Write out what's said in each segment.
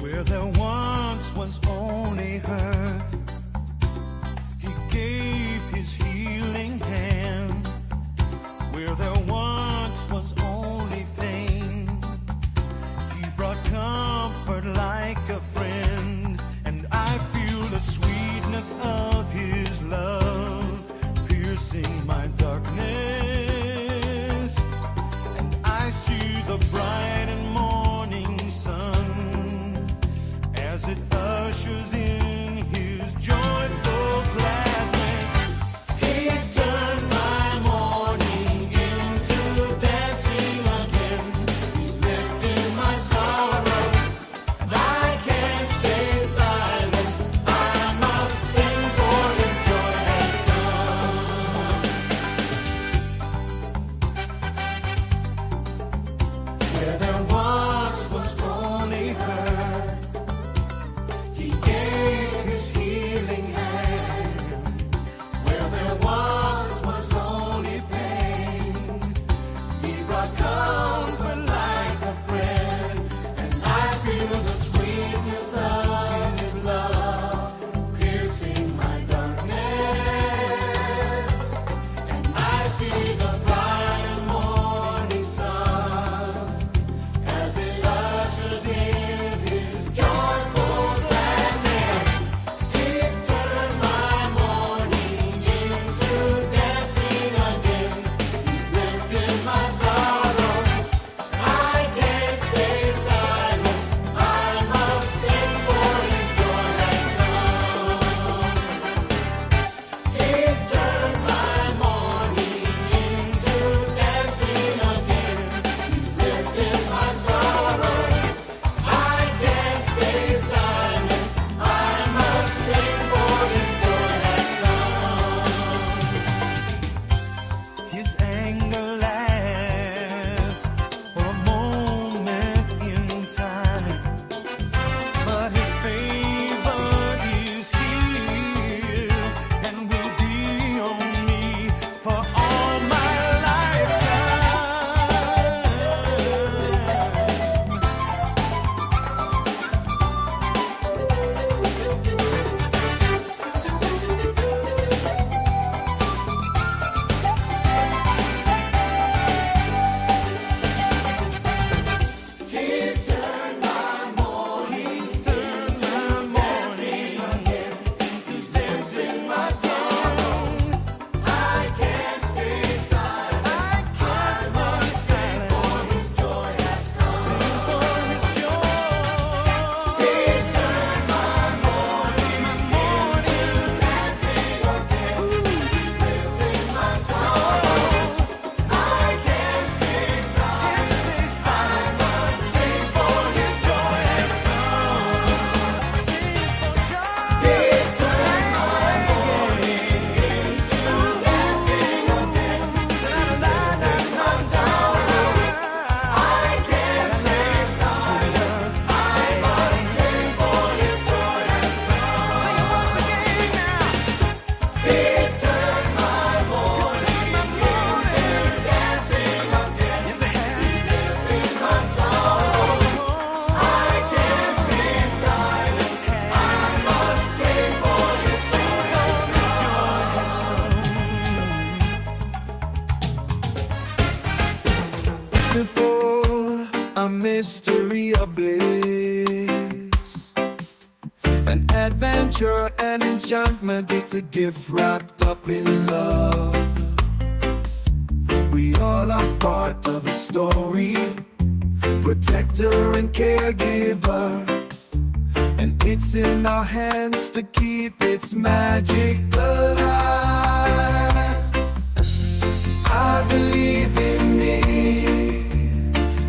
Where there once was only hurt, He gave His healing hand. Where there once was only pain, He brought comfort like a friend. And I feel the sweetness of His love piercing my darkness. And I see the bright and morning sun as it ushers in his joyful gladness. He's turned my mourning into dancing again. He's lifted my sorrows, and I can't stay silent. I must sing for his joy has come. Where there once was only hurt, he gave. Beautiful, a mystery of bliss. An adventure, an enchantment, it's a gift wrapped up in love. We all are part of its story, protector and caregiver. And it's in our hands to keep its magic alive. I believe in me.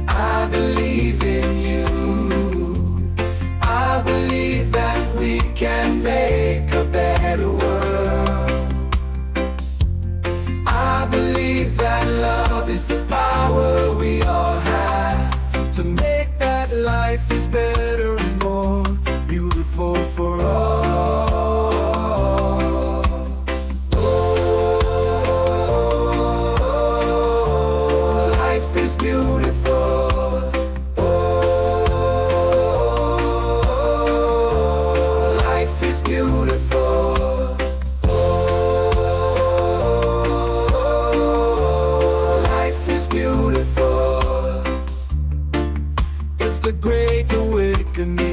I believe in you. I believe that we can make a better world. I believe that love is the power we all have to make that life is better and more beautiful for all. Oh, life is beautiful. Oh, life is beautiful. Oh, life is beautiful. It's the great awakening.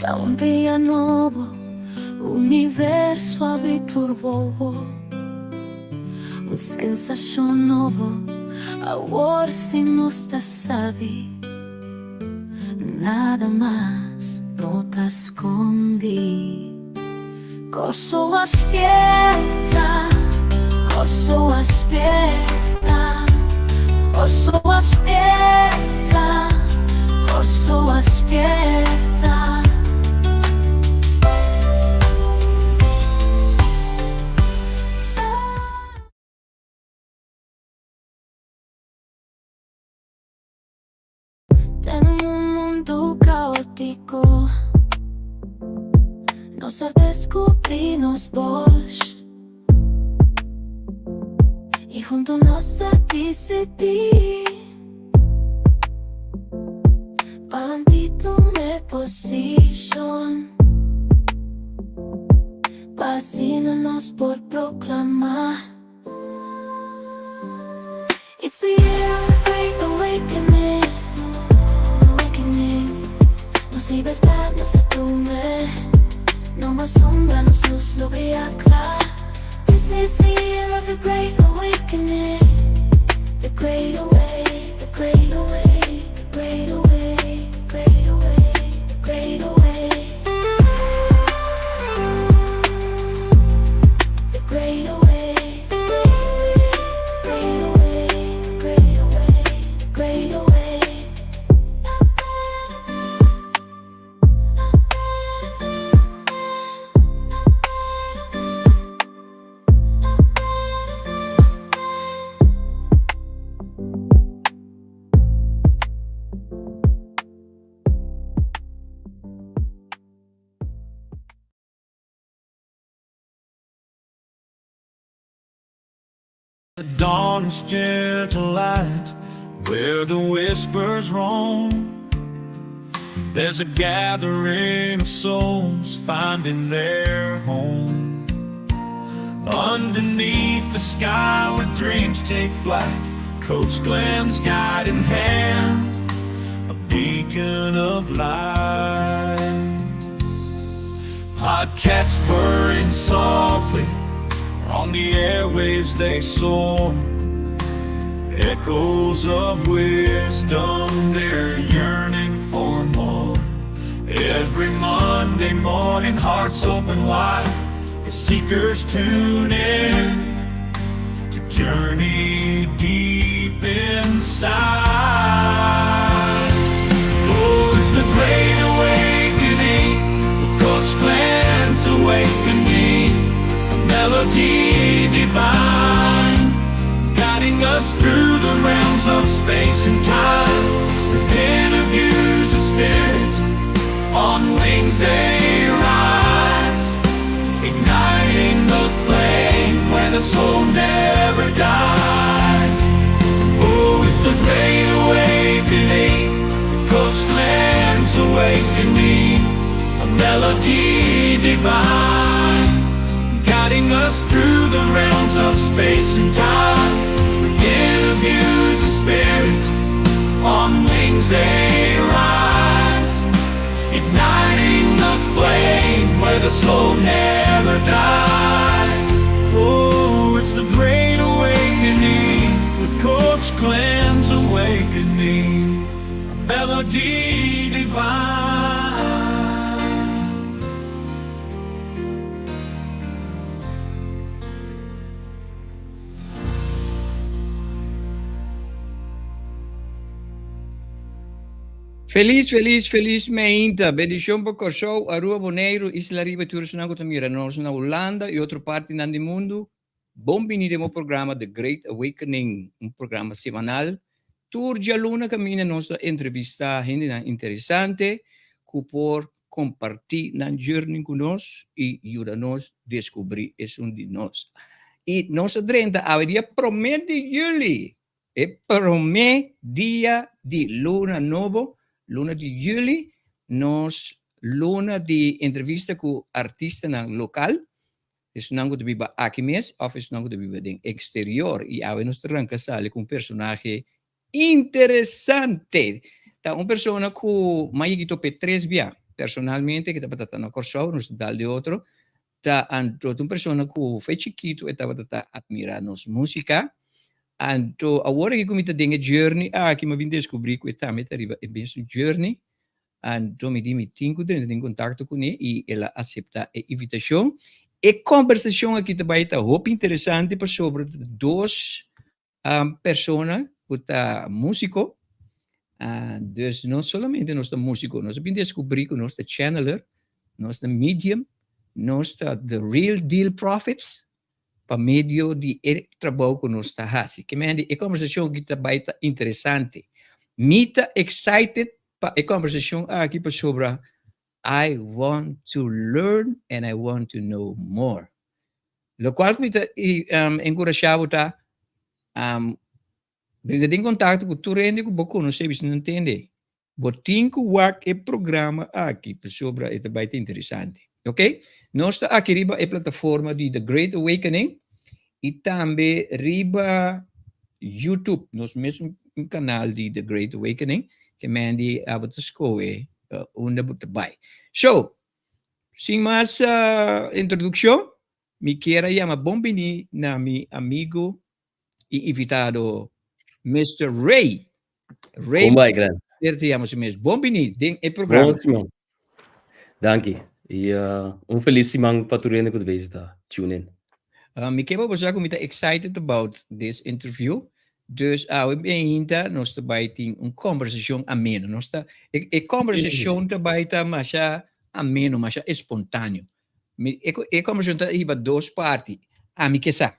Ta un dia nobo, universo abri tur wowo. Un sensashon nobo, awor si nos ta sabi. Nada mas no ta skondi. Kòrsou a spierta, Kòrsou a spierta, Kòrsou a spierta, Kòrsou a spierta. Den un mundu kaótiko, nos a deskubrí nos bos i huntu nos a disidí pa tuma e posishon, pa asina nos por proklamá. It's the year of the great awakening, awakening. Nos libertat nos a tuma. No mas sombra, nos lus lo bria kla. This is the year of the great awakening. The great awake, the great awake, the great awake, the great awake, the great awake. The great awake, the great awake, the great awake, the great awake, the great awake. The dawn's gentle light, where the whispers roam, there's a gathering of souls finding their home. Underneath the sky where dreams take flight, Coach Glenn's guiding hand, a beacon of light. Podcasts purring softly, on the airwaves they soar. Echoes of wisdom, they're yearning for more. Every Monday morning, hearts open wide as seekers tune in to journey deep inside. Oh, it's the great awakening with Coach Glenn's awakening, a melody divine, guiding us through the realms of space and time. With interviews of spirit, on wings they rise, igniting the flame where the soul never dies. Oh, it's the great awakening with Coach Glenn's awakening, a melody divine, guiding us through the realms of space and time. With interviews of spirit, on wings they rise, igniting the flame where the soul never dies. Oh, it's the great awakening with Coach Glenn's awakening, a melody divine. Felis, felis, felis meinta. Bendishon pa Kòrsou, Aruba, Boneiru, Isla Riba i tur esnan ku ta mira nos na Hulanda i otro partinan di mundu. Bon bini den bo programa The Great Awakening, un programa semanal. Tur djaluna kaminda nos ta entrevistá hendenan interesante ku por kompartí nan journey ku nos i yuda nos deskubrí esun di nos. I nos a drenta awe dia promé di yüli. E promé dia di luna nobo, luna di yüli, nos luna di entrevista ku artistanan lokal, esunnan ku ta biba aki mes òf esunnan ku ta biba den eksterior. I awe nos ta ranka sali ku un personahe interesante. Ta un persona ku m'a yegi top'é tres bia. Personalmente, ku tabata na Kòrsou, nos dal di otro, ta anto un persona ku for di chikitu e tabata atmirá nos músika. Anto awor ku mi ta den e journey aki, m'a bin deskubrí ku e tambe ta riba e mesun journey. Anto mi di mi tin ku drenta den kontakto kuné i el a aseptá e invitashon. E kombersashon aki tambe ta hopi interesante pasobra dos persona ku ta músiko. Dus no solamente nos ta músiko, nos a bin deskubrí ku nos ta channeler, nos ta medium, nos ta the real deal prophets, pa medio di e trabou ku nos ta hasi. Ke men e kombersashon aki tambe ta interesante. Mi ta excited pa e kombersashon aki pasobra I want to learn and I want to know more. Lokual ku mi ta enkurashá ta drenta kontakto ku tur hende ku bo konosé, bo no entende. Bo tin ku wak e programa aki pasobra e tambe ta interesante. Ok? Nos ta aki riba e plataforma di The Great Awakening i tambe riba YouTube, nos mes kanal di The Great Awakening, ke men di abo ta skohe unda bo ta bai. So, sin mas introdukshon, mi ke yama bon biní na mi amigu i invitado Mr. Ray. Ray, Kon bai, Glenn? Te yama mes. Bon biní den e programa. Bon, siman. Danki. I un felis siman pa tur ku ta tune in. Mi ke bisa ku mi ta excited about this interview. Dus awe ainda nos tambe tin un kombersashon ameno. Nos ta e kombersashon tambe ta mas ameno, mas espontáneo. E kombersashon ta riba dos parti. Ami ke sa.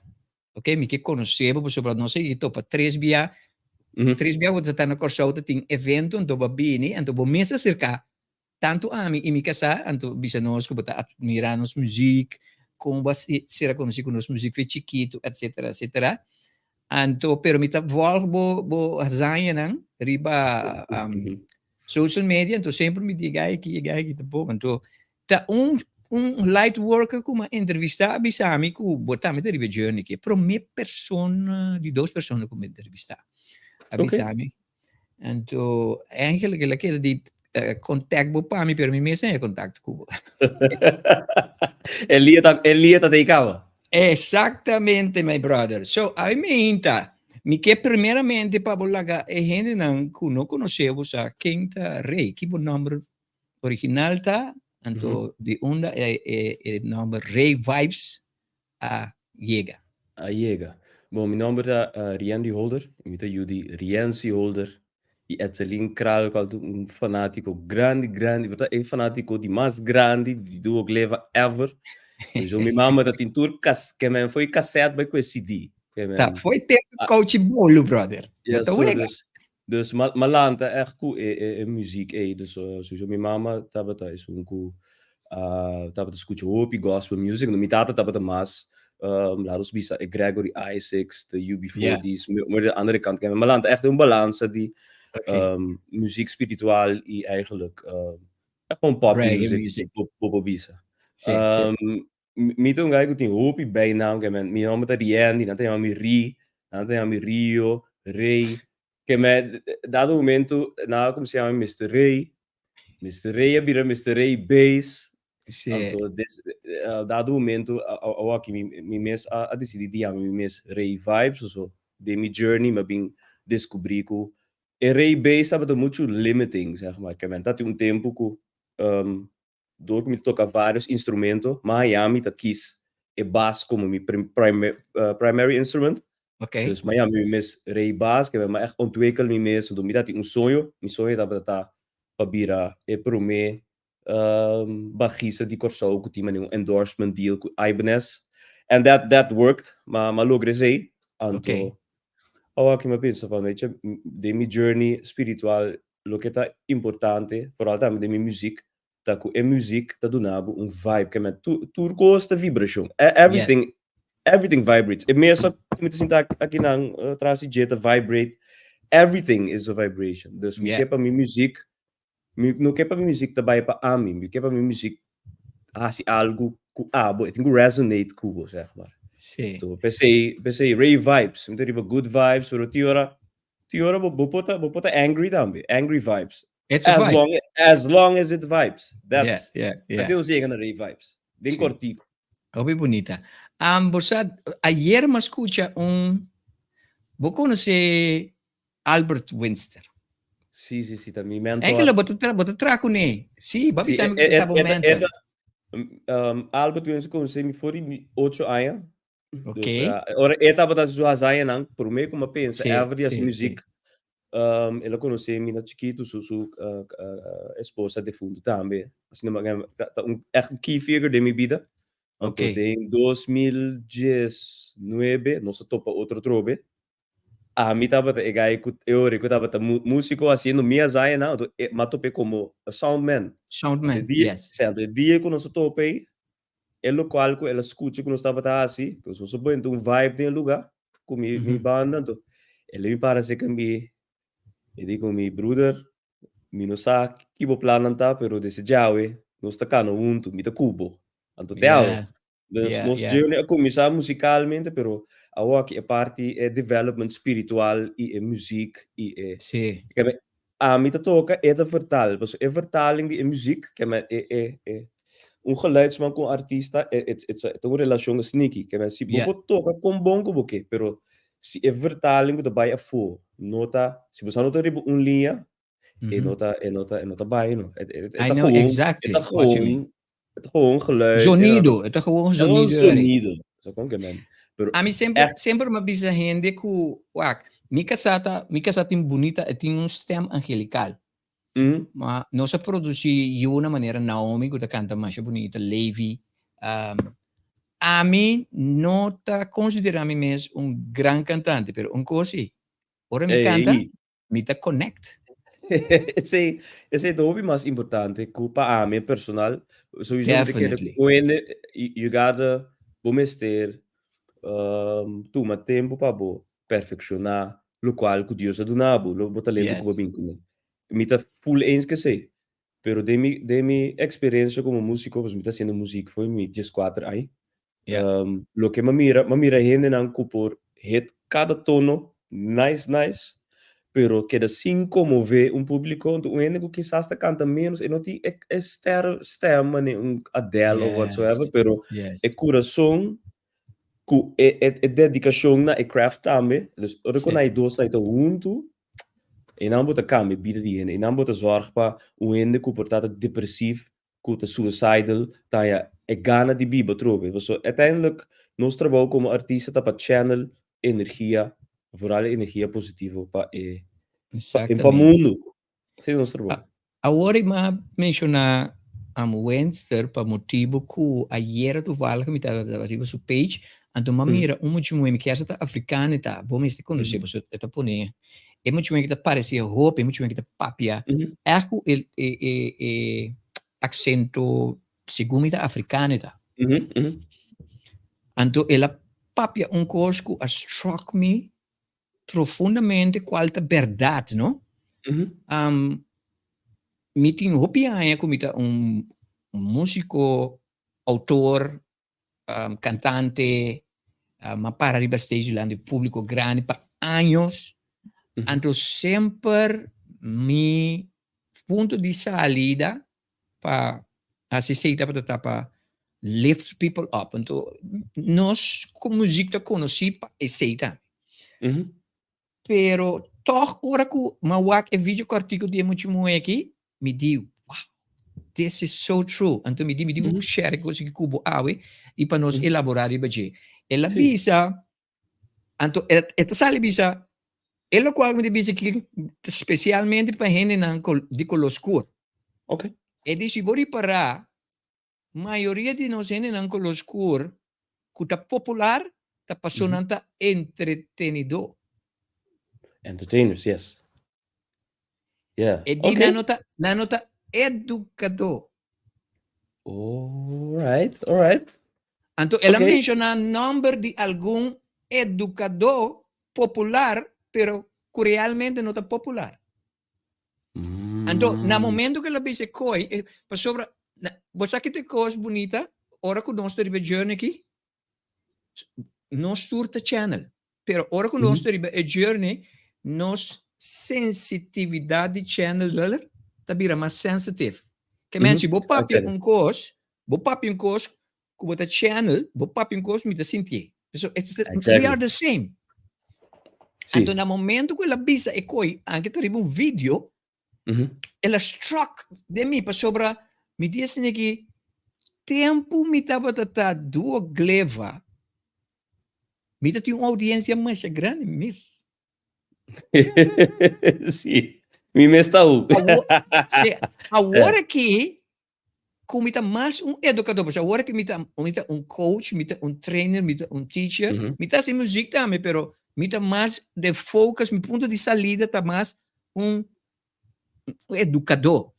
Ok, mi ke konosé bo pasobra nos a topa tres bia. Tres bia ku ta na Kòrsou tin evento, anto bo a bini, anto bo mes a aserká tantu ami i mi kasá, anto bisa nos ku bo ta admirá nos muzik, kon bo a sera konosí ku nos muzik for di chikitu, etc. etc. Anto, pero mi ta volg bo hazañanan riba social media, anto semper mi di e aki, e aki ta bon. Anto, ta un light worker ku m'a entrevistá bisa mi ku bo tambe ta riba journey ku promé persona di dos persona ku m'a entrevistá. A bisa mi. Anto, eigenlijk el a keda di contact bo pa mi, pero mi mes a contact ku bo. Elia ta dedicado. Exactamente, my brother. So, ami ta, mi ke primeramente pa bo laga e hendenan ku no konosé bo sa ken ta Ray, ki bo nòmber original ta, anto di unda e nòmber Ray Vibes a yega. A yega. Bon, mi nòmber ta Riandy Holder, mi ta yu di Riancy Holder i Etselin Kral, kual un fanátiko grandi, grandi, ta e fanátiko di mas grandi di Duo Gleva ever. So, mi mama ta tin tur kas, ke men foi cassette bai ku CD. Ke men, Ta, foi tempu kouchi bolo, brother. Ja, Ta so, wega. dus m'a lanta echt ku e muziek ei. Dus so mi mama tabata esun ku tabata skucha hopi gospel music. No, mi tata tabata mas laat ons bisa e Gregory Isaacs, de UB40's, maar de andere kant. M'a lanta echt un balansa di muziek spiritual i eigenlijk echt gewoon pop Reggae music, music. Pop bisa. Si. Mi ta un guy ku tin hopi bijnaam, ke men, mi nòmber ta Riandy, nan ta yama mi Ri, nan ta yama mi Rio, Ray. Ke men, dado momento, nan a kuminsá yama mi Mr. Ray, Mr. Ray a bira Mr. Ray Bass. Anto, dado momento, awor mi mes a disidí di yama mi mes Ray Vibes, so, den mi journey, m'a bin deskubrí ku e Ray Bass tabata muchu limiting, zeg maar. Ke men, tabatin un tempu ku door ku mi toka varios instrumento, m'a haña mi ta kies e bass komo mi primary instrument. Dus m'a yama mi mes Ray Bass, ke m'a echt ontwikkel mi mes, anto mi tabatin un soño, mi soño tabata ta pa bira e promé bajista di Kòrsou ku tin un endorsement deal ku Ibanez. And that worked, m'a logra esei. Anto, awor ku mi a pensa van, weet je, den mi journey spiritual, loke ta importante, vooral tambe den mi muziek, ta ku e muziek ta duna bo un vibe, ke men tur kos ta vibrashon. Everything vibrates. E mesa ku mi ta sinta aki nan tras di dje ta vibrate. Everything is a vibration. Dus mi ke pa mi muziek, mi no ke pa mi muziek ta bai pa ami, mi ke pa mi muziek hasi algu ku abo, e tin ku resonate ku bo, zeg maar. So, p'esei Ray Vibes, mi ta riba good vibes, pero tin ora bo por ta angry tambe, angry vibes. It's a As vibe. long, as long as it vibes. That's, Yeah. Asina nos yega na Rave Vibes. Den kortiku. Hopi bunita. Bo sa, ayer mi a skucha un, bo konosé Albert Winster? Sí, sí, sí, ta mi mentor. Eigenlijk, bo ta tra kuné. Sí, bo a bisa mi ku ta bo mentor. Albert Winster konosé mi for di mi 8 aña. Ok. Dus, ora e tabata hasi su hazañanan, promé ku mi a pensa ever di hasi muzik, el a konosé mi na chikitu, su esposa defuntu tambe. Asina mi a ta un ègt un key figure den mi bida. Anto den 2019 nos a topa otro trobe. Ami tabata e guy ku e ora ku tabata músiko hasiendo mi hazañanan, anto mi a top'é komo soundman. Soundman, Anto e dia, yes. sí, anto e dia ku nos a topa ei, E lokual ku el a skucha ku nos tabata hasi, ku nos a benta un vibe den e lugá ku mi mi banda, anto el a bin para aserka mi, e di ku mi, Bruder, mi no sa ki bo plannan ta, pero desde djawe nos ta kana huntu, mi ta ku bo. Anto te awe. Dus nos journey a kuminsá musikalmente, pero awoki e parti e development spiritual i e muzik i e Ami ta toka e ta vertal, pasobra e vertaling di e muziek, ke men e e e un geluidsman ku un artista e it's it's a ta un relashon sneaky, ke men si bo por toka kon bon ku bo ke, pero si e vertaling ku ta bai afó no ta, si bo sa no ta riba un liña, e no ta e no ta e no ta bai no. E e I ta know gewoon e exactly ta what you mean. gewoon e ta gewoon geluid, you know. Zonido, e ta gewoon E ta gewoon zonido eri. zonido, so kon ke men, pero Ami semper echt semper mi a bisa hende ku wak, mi kasá ta mi kasá tin bunita e tin un stem angelikal. Ma nos a produsí yu na manera Naomi ku ta kanta masha bunita, Levi. Ami no ta konsiderá mi mes un gran kantante, pero un kos si, ora mi kanta, Mi ta connect. Esei, esei ta hopi mas importante ku pa ami en personal. Sowieso mi ta kere ku hende, you gotta, bo mester tuma tempu pa bo perfekshoná lokual ku Dios a duna bo, bo talento ku bo bin kuné. Mi ta full eens ku esei. Pero den mi, den mi eksperensia komo músiko, pasobra mi ta hasiendo muzik for mi dieskuater aña, Loke m'a mira, m'a mira hendenan ku por hit kada tono nice nice, pero keda sin konmové un públiko. Enton un hende ku kisas ta kanta ménos, e no tin e e ster stèm manera un Adele of whatsoever, pero e kurason ku e e e dedikashon na e craft tambe. Dus ora ku nan e dos nan ta huntu, einan bo ta kambia bida di hende, einan bo ta zòrg pa un hende ku por ta ta depresief ku ta suicidal ta haña e gana di biba atrobe. Pasobra uiteindelijk nos trabou komo artista ta pa channel energia, vooral e energia positivo pa e pa e pa mundu. Esei ta nos trabou. Awor i m'a menshoná Am Wenster pa motibu ku ayera toevallig mi tabata riba su page, anto m'a mira un mucha muhé, mi kier sa ta africana e ta, bo mester konosé pasobra e ta pone E mucha muhé ki ta paresé hopi, e mucha muhé ki ta papia ègt ku e e e e aksento segun mi ta afrikano e ta. Anto el a papia un kos ku a struck mi profundamente kual ta bèrdat no. Mi tin hopi aña ku mi ta un músiko, outor, cantante, m'a para riba stage dilanti publico grandi pa años, anto semper mi punto di salida pa haci esey tabata ta pa lift people up, anto nos cu muziek ta conoci pa esey tambe. Pero toch ora cu m'a wak e video cortico di e mucha muhe aki, mi di, wow, this is so true. Anto mi di, mi di ku share e kos aki ku bo awe i pa nos elaborá riba dje. El a bisa, anto e e ta sali bisa, e lokual ku mi ta bisa aki spesialmente pa hendenan di koló skur. E di si bo ripará Mayoria di nos hendenan koló skur ku ta popular ta paso nan ta entretenidó. Entertainers, yes. Yeah, E di nan no ta, nan no ta edukadó. All right, all right. Anto el a menshoná nòmber di algun edukadó popular pero ku realmente no ta popular. Anto, na momento ku el a bisa e koi, e, pasobra, na, bo sa ki ta e kos bunita? Ora ku nos ta riba e journey aki, nos tur ta channel. Pero ora ku nos ta riba e journey, nos sensitividat di channel ta bira mas sensitive. Ke men si bo papia un kos, bo papia un kos ku bo ta channel, bo papia un kos mi ta sintié. So it's the, we are the same. Anto na momento ku el a bisa e koi, anke ta riba un video, el a struck den mi pasobra mi di esei aki tempu mi tabata ta duo gleva, mi ta tin un audiencia masha grandi mes. Sí, mi mes ta ook. Awor, sí, awor aki ku mi ta mas un edukador, pasobra awor aki mi ta, mi ta un coach, mi ta un trainer, mi ta un teacher, mi ta hasi muzik tambe, pero mi ta mas den focus, mi punto di salida ta mas un edukador.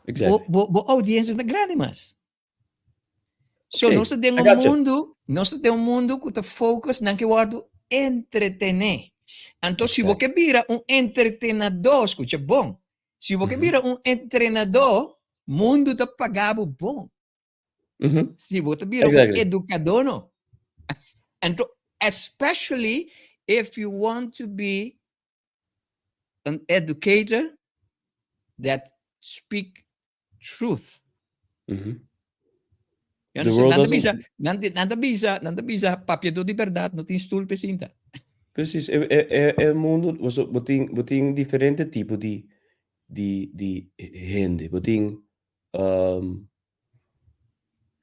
Exactly. Bo, bo, bo audiencia ta grandi mas. So Okay, nos ta den I un got you. mundu, nos ta den un mundu ku ta focus nan ke wòrdu entretené. Anto si bo Exactly. ke bira un entretenadó, skucha bon, si bo ke bira un entrenadó, mundu ta paga bo bon. Si bo ta bira un edukadó no. Anto especially if you want to be an educator that speak truth. You The understand? world Nan ta doesn't bisa, nan, nan ta bisa, nan ta bisa, papiadó di berdad no tin stoel pe sinta. Precies, e, e, e, e mundo, bo, bo tin, bo tin diferente tipo di, di, di hende. Bo tin um,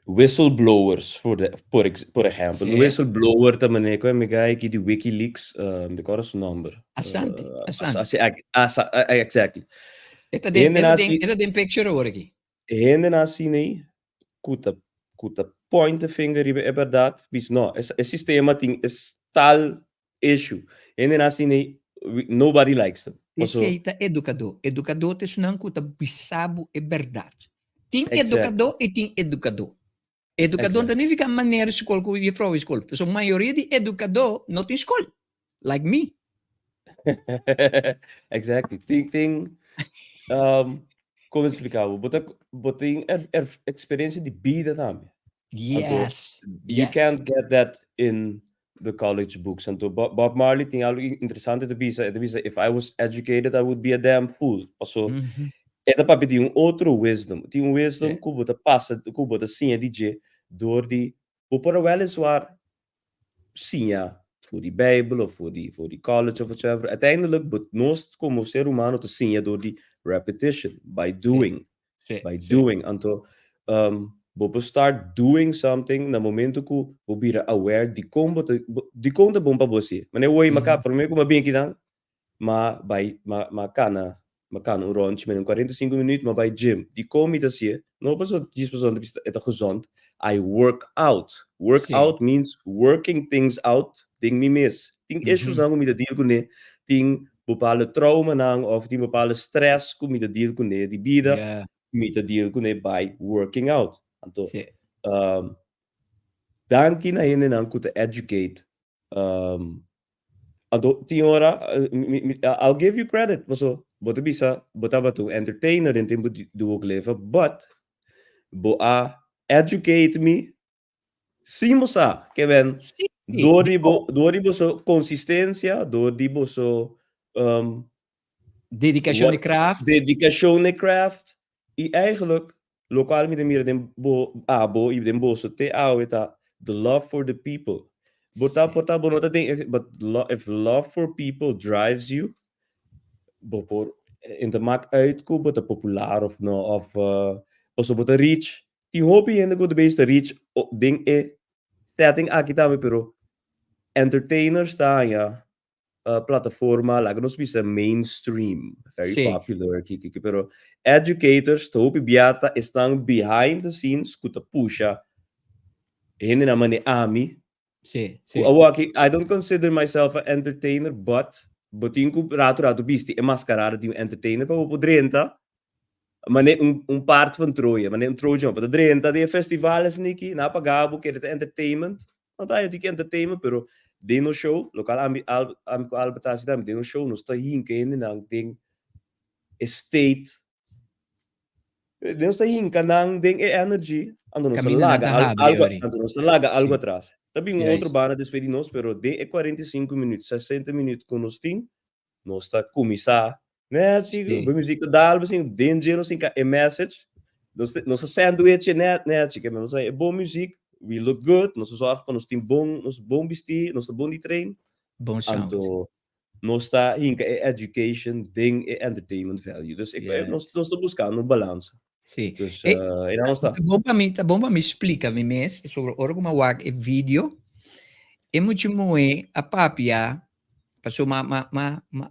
whistleblowers, voor de, por, ex, por ejemplo. Sí. Whistleblower ta meneer ku mi guy ki di WikiLeaks, um, de kora su nomber. Asante, Asante. As, as, as, exactly. E ta den, Hende e ta na den, si- e ta den picture awor aki. Hende na asina ku ta ku ta point the finger riba e bèrdat, bis no, e e sistema tin es tal issue. Hende na asina nobody likes them. Paso Esei ta edukadó. Edukadó ta esunnan ku ta bisa bo e bèrdat. Tin Exactly. edukadó i tin edukadó. Edukadó no ta Exactly. nifiká manera skol ku jefrou e skol. Pasobra mayoria di edukadó no tin skol. Like me. Exactly. Tin, tin, um, kon expliká bo? Bo ta, bo tin er, er, experiencia di bida tambe. Anto, Yes, you yes. can't get that in the college books. Anto, Bob, Bob Marley tin algo interesante ta bisa. E ta bisa, if I was educated, I would be a damn fool. Paso, e ta papia di un otro wisdom. Tin un wisdom Sí. ku bo ta pasa, ku bo ta siña di dje door di, bo por a weliswaar siña for di Bijbel of for di, for di college of whatsoever. Uiteindelijk, but nos como ser humano ta siña door di repetition, by Sí, doing, sí, by sí. doing. Anto, um, bo por start doing something na momento ku bo bira aware di kon bo ta, bo, di kon ta bon pa bo hasié. Manera woi, m'a ka, promé ku m'a bin akinan, m'a bai, m'a, m'a kana, m'a kana un rondje, menen 45 minuut, m'a bai gym. Dikon mi ta hasié? No pasobra djis pasobra mi ta bisa e ta gezond. I work out. Work Sí. out means working things out den mi mes. Tin issues nan ku mi ta deal kuné, tin bepaalde traumanan of tin bepaalde stress ku mi ta deal kuné di bida, Yeah. mi ta deal kuné by working out. Anto, Sí. um, danki na hendenan ku ta educate Um, anto tin ora, mi, mi, I'll give you credit, paso bo ta bisa, bo tabata un entertainer den tempo di Duo Gleva, but bo a educate mi sin bo sa, ke ben, Sí, sí. door di bo, door di boso consistencia, door di boso, um, Dedicacion what di craft. Dedicacion di craft. Y eigenlijk, locual mi ta mira den bo, abo y den boso te awe ta the love for the people. Bo ta, Sí. por ta, bo no ta den, but lo, if love for people drives you, bo por, en ta maak uit cu bo ta popular of no, of, uh, paso bo ta reach, tin hopi hende cu ta bezig ta reach den e setting aki tambe, pero entertainers ta haña plataforma, laga nos bisa mainstream, very Sí. popular, ki, ki, ki, pero educators ta hopi bia ta esnan behind the scenes ku ta pusha hendenan mane ami. Sí, Ku sí. awor aki, I don't consider myself a entertainer, but bo tin ku ratu ratu bisti e mascarada di un entertainer pa bo por drenta Mane un un paard van Troje, mane un Trojan, pa ta drenta den e festival esniki, nan a paga bo kere ta entertainment, no ta haña entertainment, pero den nos show, lokal ami Al ami ku Albert ta hasi tambe, den nos show nos ta hinka hendenan den e state, nos ta hinka nan den e energy, anto nos ta Kaminda nan laga ta al habri algo, ori. anto nos ta laga algo Sí. atras. Ta bin un otro Juist. banda despues di nos, pero den e 45 minuut, 60 minuut ku nos tin, nos ta kuminsá. Net si Sí. bo muziek ta dal, bo sin den dje nos tin ka e message. Nos te- nos a sandwich net net si ke nos a e bon muziek, we look good, nos a zorg pa nos tin bon, nos bon bisti, nos ta bon di train. Bon sound. Anto nos ta hinka e education den e entertainment value. Dus ik, Yes. nos, nos ta buscando un balansa. Sí. Dus E, eh, e nos ta. Ta bon pa mi, ta bon pa mi splika mi mes, pasobra ora ku mi a wak e video, e mucha muhé a papia, pasobra ma, ma, ma, ma,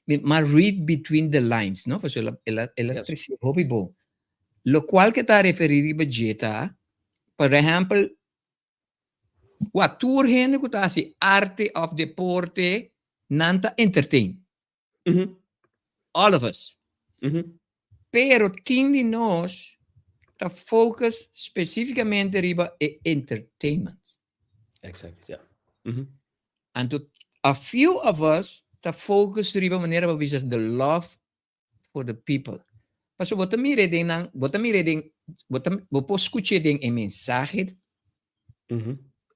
mi ma read between the lines, no? Pasobra el a, el a, el a Yes. trese hopi bon. Lokual ke ta referí riba dje ta, por ehèmpel, Wak, tur hende ku ta hasi arte òf deporte, nan ta entertain. All of us. Pero tin di nos ta focus spesífikamente riba e entertainment. Exacto, ja. Anto a few of us ta focus riba manera bo bisa the love for the people. Pasobra bo ta mir'é den nan, bo ta mir'é den, bo ta, bo por skuch'é den e mensahe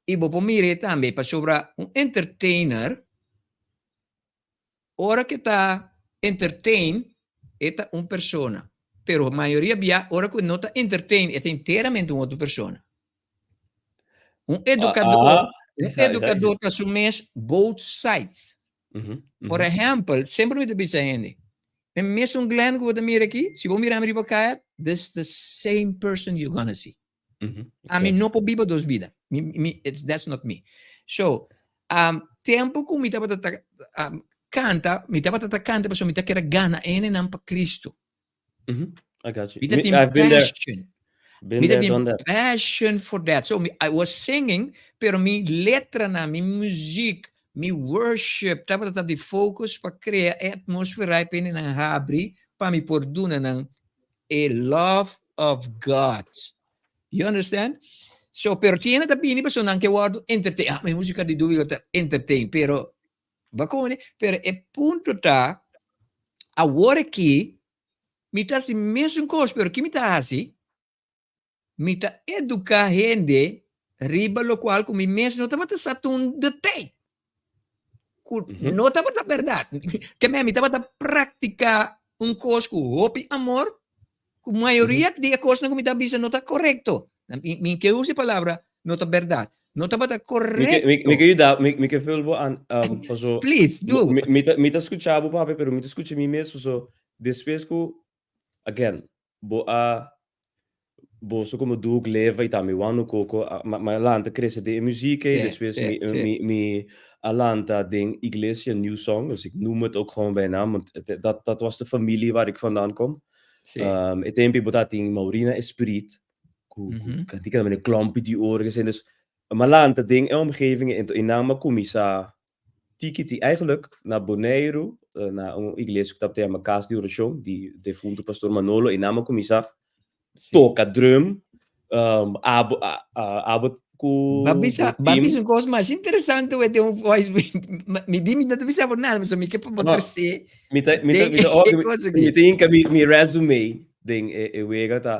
i bo por mir'é tambe pasobra un entertainer ora ke ta entertain e ta un persona, pero mayoria bia ora ku e no ta entertain e ta enteramente un otro persona. Un edukador, un edukador ta su mes both sides. Por ehèmpel, semper mi ta bisa hende, e mesun Glenn ku bo ta mira aki, si bo mira mi riba kaya, this the same person you gonna see. Ami no por biba dos bida. Mi, mi, it's, that's not me. So, um, tempu ku mi tabata ta um, kanta, mi tabata ta kanta pasobra mi ta kere gana hendenan pa Kristu. I got you. Mi ta tin I've been there. passion. Been Mi ta there, tin done that. passion for that. So mi, I was singing, pero mi letranan, mi muziek, mi worship tabata ta di focus pa crea e atmosfera e pa hendenan habri pa mi por duna nan e love of God. You understand? So, pero tin hende ta bini pasobra nan ke wordo entertain. Ah, mi musica di Dubi lo ta entertain, pero Bo kone? Pero e punto ta, awor aki mi ta hasi mesun kos, pero ki mi ta hasi? Mi ta eduká hende riba lokual ku mi mes no tabata sa tun de tei. Ku no tabata bèrdat. Ke men mi tabata praktiká un kos ku hopi amor, ku mayoria di e kosnan ku mi ta bisa no ta korekto. Mi ke usa e palabra no ta bèrdat. No tabata korekto. Mi ke yuda, mi ke vul bo an, paso. Please, do. Mi ta skucha bo papia, pero mi ta skucha mi mes, paso despues ku, again, bo a, boso komo Duke Leva i tambe Wano Koko, mi a lanta krese den e muziek ei, despues mi mi a lanta den iglesia New Song, dus ik noem het ook gewoon bij naam, want dat dat was de familie waar ik vandaan kom. E tempo ei bo ta tin Maurina Esprit, ku ku kantika tambe Klompi di Oro, dus mi a lanta den e omgeving ei, enton einan mi a kuminsá tiki ti eigenlijk na Boneiru, na un iglesia ku tabata yama Kas di Orashon di defuntu Pastor Manolo, einan mi a kuminsá toka drum, abo abo ku Ba bisa, bo ba team. bisa un kos mas interesante we den un voice mi di mi no ta bisa bo nada, pasobra mi ke pa bo No, trese mi ta mi ta den mi ta oh, e mi kos mi aki. ta hinka mi mi resume den e e wega ta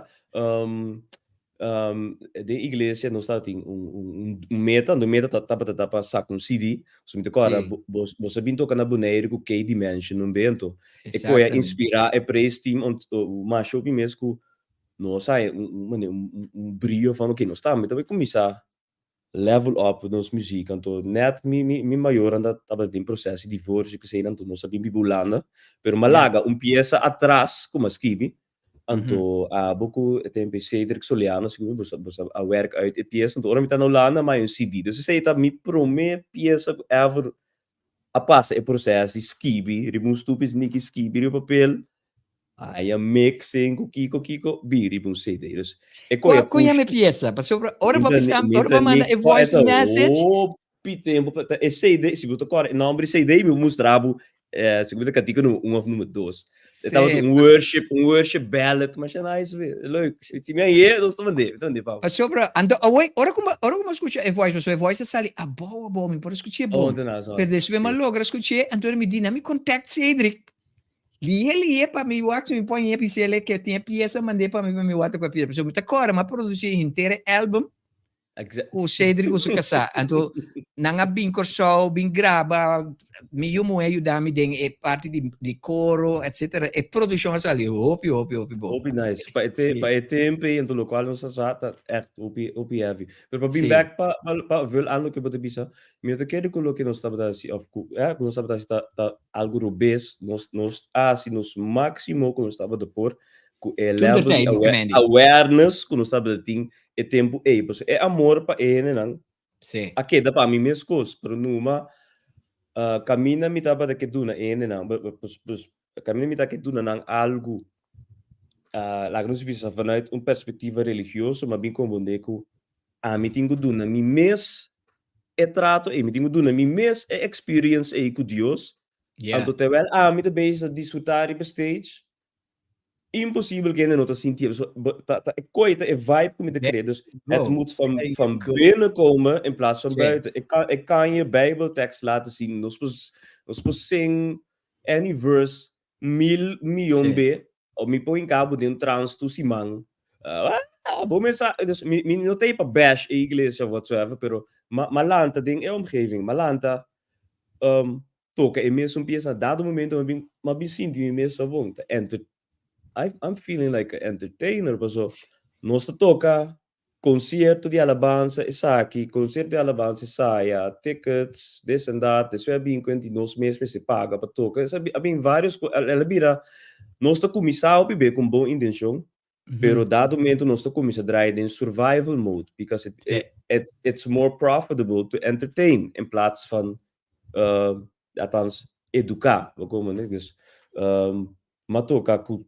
den iglesia nos tabatin un un un meta, un meta tabata ta pa saka un CD, so mi ta kòrda Sí. bo bo bo sa bin toka na Boneiru ku K Dimension un bento, e koe a Exactamente. inspirá e praise team ont masha hopi mes ku nos a haña un un manera un un brio van oke nos tambe ta bai kuminsá level up nos muziek, anto net mi mi mi mayornan ta tabata den proces di divorcio kesei anto nos a bin biba Hulanda, pero mi a Ja. laga un pieza atras ku mi a skibi, anto abo ku e tempo Cedric Soliano sigur boso boso a werk uit e pieza, anto ora mi ta na Hulanda mi a haña un CD, dus esei ta mi prome pieza ku ever a pasa e proces di skibi riba un stupid sniki skibi riba papel, Haya mixing ku kiko kiko bin riba un CD. Dus e Kua koe ku yama push. e piesa? Pasobra ora pa Minta bisa, ni- ora pa minta manda ni e ko voice eta message, hopi tempo pa ta e CD, si bo ta kòrda e nòmber di CD mi mustra bo eh, si bo ta katika nummer un of nummer dos. E tabata Sí, un worship, un worship ballad, masha nice we. Leuk. Si mi a ye, nos ta mand'é, ta mand'é pa bo. Pasobra, anto awor, ora ku mi, ora ku mi a skucha e voice, pasobra e voice a sali abou abou, mi por a skuch'é Oh, bon. ta nice, Pero despues mi a sí. logra skuch'é, anto mi di, na mi contact Cedric. Lihe lihe pa mi wak si mi pon e pisele ke tin e piesa mand'é pa mi pa mi wak ta ku e piesa. Pasobra mi ta kòrda mi a produsí henter e album. Ku Cedric ku su kasá. Anto nan a bin Kòrsou, bin graba, mi yu muhé yuda mi den e parti di di koro, etsetera. E produkshon a sali hopi, hopi, hopi bon. Hopi nice. Pa e te, pa e tempo ei, anto lokual nos a sa ta ègt hopi, hopi heavy. Pero pa bin bèk pa pa pa vul aan loke bo ta bisa, mi no ta kere ku loke nos tabata hasi òf ku eh ku nos tabata hasi ta ta algu robes. Nos nos a hasi nos máksimo ku nos tabata por ku e Toen level der di tijd, bo awe Mandy. awareness ku nos tabata tin e tempu ei. Pasobra e amor pa e hendenan a keda pa mi meskos, pero numa kaminda mi tabata ke duna e hendenan, kaminda mi ta ke duna nan algu, laga nos bisa vanuit un perspektiva religioso, mi a bin komprondé ku ami tin ku duna mi mes e trato ei, mi tin ku duna mi mes e experience ei ku Dios. Anto terwijl ami ta bezig ta disfrutá riba stage, Imposibel ku hende no ta sinti e. So, bo, ta, ta, e koi ta e vibe ku mi ta krea. Dus het moet van, van binnen komen in plaats van buiten. Ik kan, ik kan je Bijbeltekst laten zien. Nos por, nos por sing any verse mil miyon be. Of mi por hinka bo den trance tur siman. Ah, bo mesa, dus mi, mi no ta ei pa bash e iglesia of whatsoever, pero ma, ma lanta den e omgeving, ma lanta um, toca e mesun pieza dado momento mi bin mi bin sinti mi mes bon ta enter I I'm feeling like a entertainer paso nos ta toca concierto di alabanza esaki concierto di alabanza esaya tickets this and that despues a bin cuenta di nos mes mester paga pa toca es a bin varios el a bira nos ta cuminsa hopi be con bon intencion Pero dado momento nos ta cuminsa draai den survival mode because it, it, it, it's more profitable to entertain in plaats van uh, althans educa. We komen, ne? Dus um, ma toca ku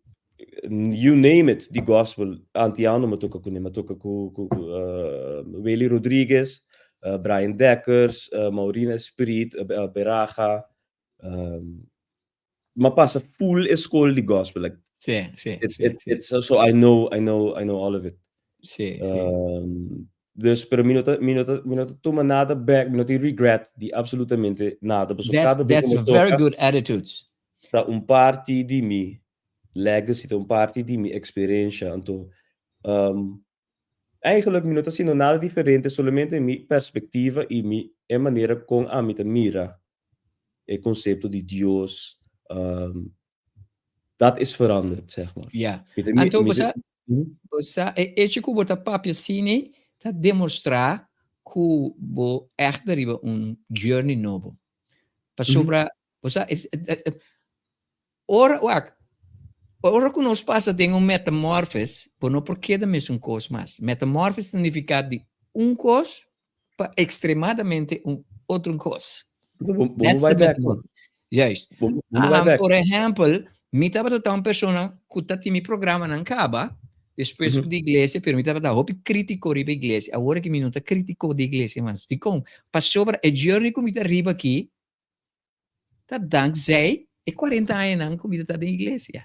you name it di gospel antiano ma toca ku ma toca ku, ku uh, Willy Rodriguez, uh, Brian Dekkers, uh, Maureen Esprit, uh, Beraga, um, Ma pasa full e school di gospel like Sí, sí, it, sí, it, sí. it's so I know I know I know all of it. Sí, sí. Dus pero mi no ta mi no ta mi no ta tuma nada back, mi no tin regret di absolutamente nada. Pasobra That's, kada bes that's ku mi very toka good attitude. ta un parti di mi legacy, ta un parti di mi experiencia. Anto eigenlijk mi no ta haciendo nada diferente, solamente mi perspectiva y mi e manera con ami ta mira e concepto di Dios, dat is veranderd, zeg maar. Ja. Mi ta mi Anto mi bo ta sa, bo sa e hecho ku bo ta papia asina ta demostrá ku bo ègt ta riba un journey nobo. Pasobra bo sa es Ora, wak, ora ku nos pasa den un metamorfes, bo no por keda mesun kos mas. Metamorfes ta nifiká di un kos pa ekstremadamente un otro kos. Bo, bo That's bai the bek, man. metamorfes. Juist. Bo, bo bai Um, bek. por ehèmpel, mi tabata ta un persona ku ta tin mi programanan kaba, despues ku di iglesia, pero mi tabata hopi krítiko riba iglesia. Awor aki mi no ta krítiko di iglesia mas. Dikon? Pasobra e journey ku mi ta riba aki, Ta dankzij e 40 añanan ku mi ta den iglesia.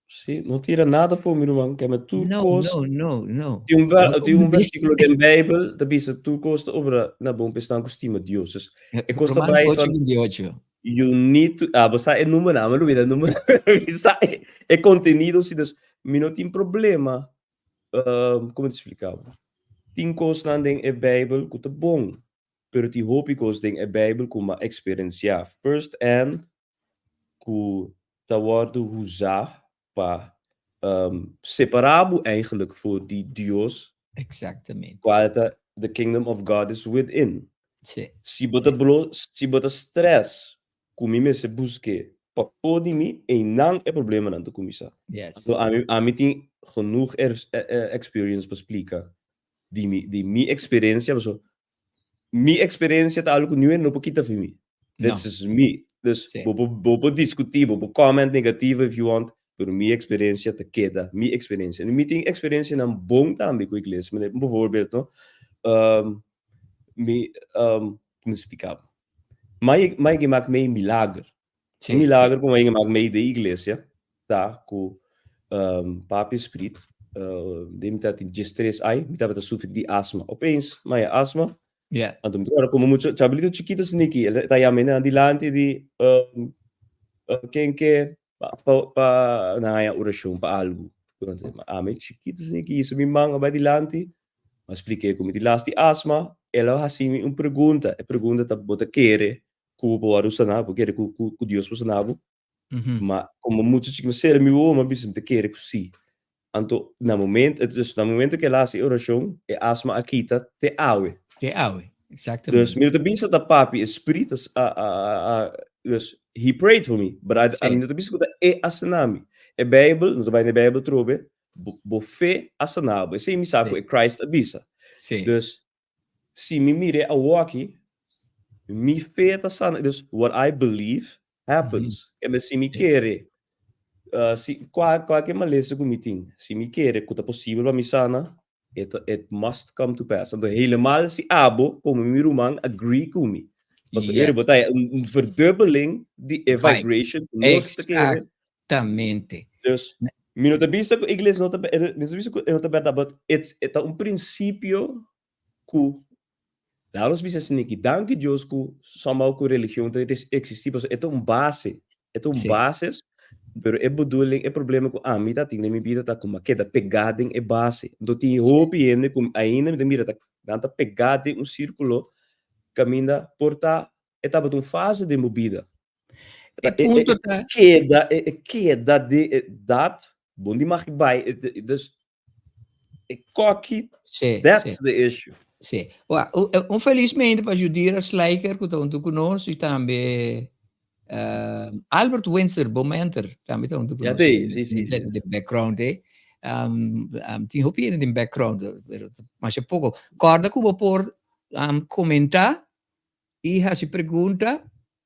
Sí, no tira nada for mi ruman, ke me tur No, kos. no, no, no. Tin un, No tin un comprendí. versículo den Bijbel ta bisa tur kos ta obra na bon pa esnan ku stima Dios. Dus e kos ta Romanos bai 8, van 28. you need to, ah, bo sa e numero, mi lubida e numero, mi sa e, e contenido si, dus mi no tin problema, como te explica bo? Tin kosnan den e Bijbel ku ta bon, Pero tin hopi kos den e Bijbel ku m'a eksperensiá first hand ku ta wòrdu usá pa separá bo eigenlijk for di Dios. Exactamente. Kual ta the kingdom of God is within. Sí. Si bo ta blo, si bo ta stress ku mi mester busk'é pafó di mi, einan e problemanan ta kuminsá. Yes. Anto ami ami tin genoeg experience pa splika di mi di mi experiencia paso mi experiencia ta algo ku niun hende no por kita for mi. No. This is me. Dus Sí. bo por bo por diskutí, bo por comment negativo if you want, pero mi experiencia ta keda mi experiencia. Mi tin experiencianan bon tambe ku iglesia. Manera bijvoorbeeld no, mi como splika bo? Mai mai gemaakt mee milager. Sí, Un milager ku mai gemaakt mee den iglesia ta ku Papi Sprit den mi tabatin diestres ai mi tabata sufri di asma. Opeens mi haya asma. Anto mi ta ora komo mucha chabelito chikito sniki el ta yama nan dilanti di ken ke pa pa nan haya orashon pa algu. Ami chikito sniki hisa mi man a bai dilanti. M'a splik'é ku mi tin last di asma, el a hasi mi un pregunta, e pregunta ta, Bo ta kere ku bo por wòrdu saná? Bo kere ku ku Dios por saná bo? Ma komo mucha chikí mi sera mi wowo, mi a bisa mi ta kere ku sí. Anto na momento, dus na momento ku el a hasi e orashon, e asma a kita te awe. Te awe, exactamente. Dus mi no ta bisa ta papi e spiritu a a a dus he prayed for me, but I mi no ta bisa ku ta e a sana mi. E Bijbel, nos a bai na e Bijbel trobe, bo bo fe a sana bo. Esei mi sa ku e Christ a bisa. Dus si mi mir'é awoki, mi fe ta sana. Dus what I believe happens. Kende si mi kere, si kualke malesa ku mi tin, si mi kere ku ta posibel pa mi sana, it it must come to pass. Anto helemaal si abo komo mi ruman agree ku mi. Pasobra eri bo ta haya un verdubbeling di e vibration ku nos ta kere. Exactamente. Dus mi no ta bisa ku iglesia no ta mi no ta bisa ku e no ta bèrdat, but it's e ta un prinsipio ku laga nos bisa asina aki, danki Dios ku somehow ku religion ta eksistí pasobra e ta un base, e ta un bases, pero e bedoeling, e problema ku ami ta tin den mi bida ta ku mi a keda pegá den e base. Anto tin hopi hende ku ainda mi ta mira ta nan ta pegá den un sírkulo kaminda por ta e tabata un fase den bo bida. E punto ta. E keda, e keda den e dat, bon di mag bai, dus e koki, that's the issue. Sí. Wa, un felismente pa Judira Slijker ku ta huntu ku nos i tambe Albert Windsor, bo mentor, tambe ta huntu ku nos. Ja, sí, sí, sí. Den background, eh. Tin hopi hende den background, pero masha poko. Kòrda ku bo por komentá i hasi pregunta,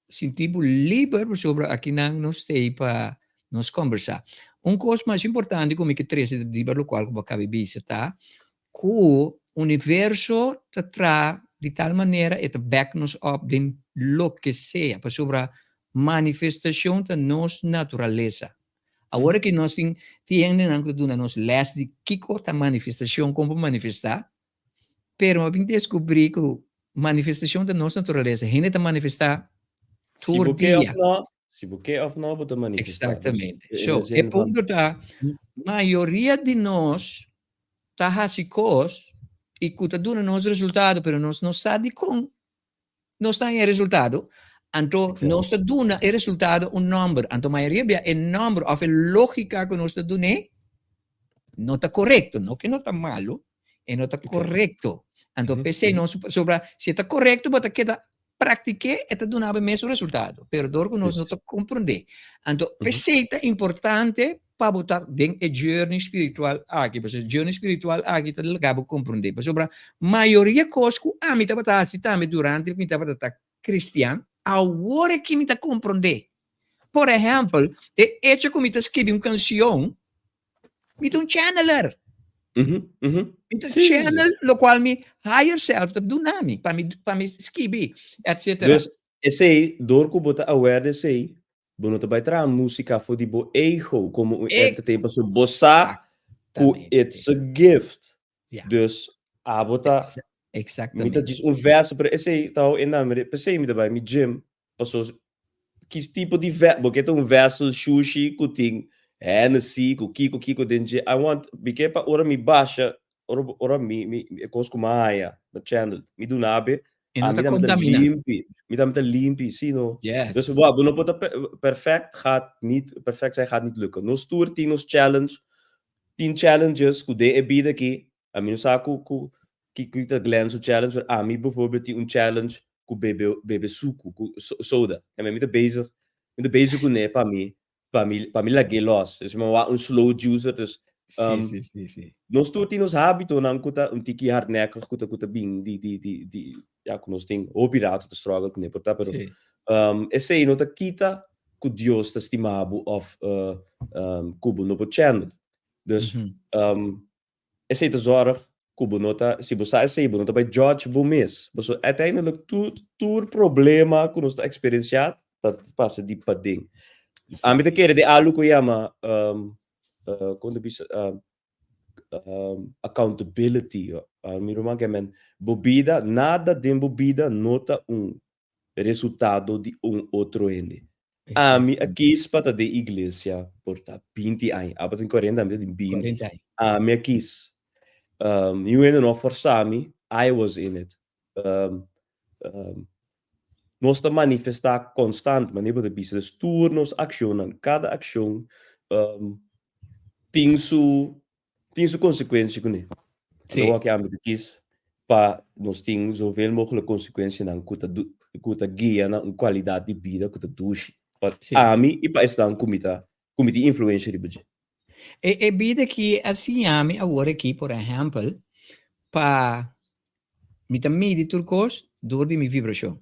sinti bo liber pasobra akinan nos ta ei pa nos kombersá. Un kos mas importante ku mi ke trese riba lokual ku bo a kaba di bisa ta ku universo ta traha di tal manera e ta back nos up den loke sea pasobra manifestashon ta nos naturalesa. Awor aki nos tin tin hendenan ku ta duna nos lès di kiko ta manifestashon, kon pa manifestá, pero mi a bin deskubrí ku Manifestacion ta nos naturalesa. Hende ta manifesta Si tur bo ke dia. of no, si bo ke of no, bo ta manifesta. Dus, Exactamente. in So, de e zin van, punto ta, mayoria di nos ta haci cos y cu ta duna nos resultado, pero nos no sa dicon nos ta haña e resultado. Anto nos ta duna e resultado un nomber. Anto mayoria bia e nomber of e logica cu nos ta dun'é no ta corecto. No que no ta malo, e no ta korekto. Anto p'esei nos pasobra si e ta korekto bo ta keda praktik'é e ta duna bo e mesun resultado, pero dor ku nos no ta komprondé. Anto p'esei ta importante pa bo ta den e journey spiritual aki, pasobra e journey spiritual aki ta laga bo komprondé. Pasobra mayoria kos ku ami tabata hasi tambe durante mi tabata ta kristian, awor aki mi ta komprondé. Por ehèmpel, e echo ku mi ta skibi un kanshon Mi ta un channeler. Mi ta channel locual mi higher self ta duna mi, pa mi, pa mi skibi, etcetera. Dus esei, door cu bo ta aware di esei, bo no ta bai traha musica for di bo ego como un entertainer, pasobra bo sa cu it's a gift. Dus abo ta, mi ta djis un vessel, pero esei ta hou e namer, p'esei mi ta bai mi gym, Paso ki tipo di ve bo ke ta un vessel shushi ku tin Hennessy ku kiko kiko den dje I want mi ke pa ora mi basha ora ora mi mi e kos ku mi a haña na channel mi duna be E no ami ta ta mita kontamina. limpi mi ta mita limpi si no Yes. dus bo bo no por ta perfect gaat niet perfect zijn gaat niet lukken nos tur tin nos challenge tin challenges ku den e bida aki Ami no sa ku ku kiko ta Glenn su challenge, pero ami bijvoorbeeld tin un challenge ku bebe bebe suku, ku soda. En mi ta bezig, mi ta bezig kuné pa mi pa mi pa mi lag'é los. Dus mi wak un slow juicer, dus Sí, sí, sí, sí. nos tur tin nos hábitonan ku ta un tiki hardnekkig ku ta ku ta bin di di di di ya ku nos tin hopi rato ta struggle kuné por ta, pero Sí. esei no ta kita ku Dios ta stima bo òf ku bo no por channel. Dus Esei ta zorg ku bo no ta, si bo sa esei, bo no ta bai judge bo mes. Pasobra uiteindelijk tur, tur problema ku nos ta eksperensiá ta pasa di paden. Ami ta kere den algu ku yama, kon ta bisa, accountability. Mi ruman ke men, bo bida, nada den bo bida no ta un resultado di un otro hende. Ami a kis pa ta den iglesia por ta 20 aña. Abo tin 40, ami ta tin 20. 40 aña. Ami a kis. Niun hende no a forsa mi, I was in it. Nos ta manifestá konstant, manera bo ta bisa, dus tur nos akshonnan, kada akshon tin su tin su konsekuensia kuné. Anto wak ami ta kis pa nos tin zoveel mogelijk konsekuensianan ku ta ku ta guia na un kualidat di bida ku ta dushi pa ami i pa esnan ku mi ta ku mi tin influensia riba dje. E e bida ki a siña mi awor aki, por ehèmpel, pa mi ta midi tur kos dor di mi vibrashon.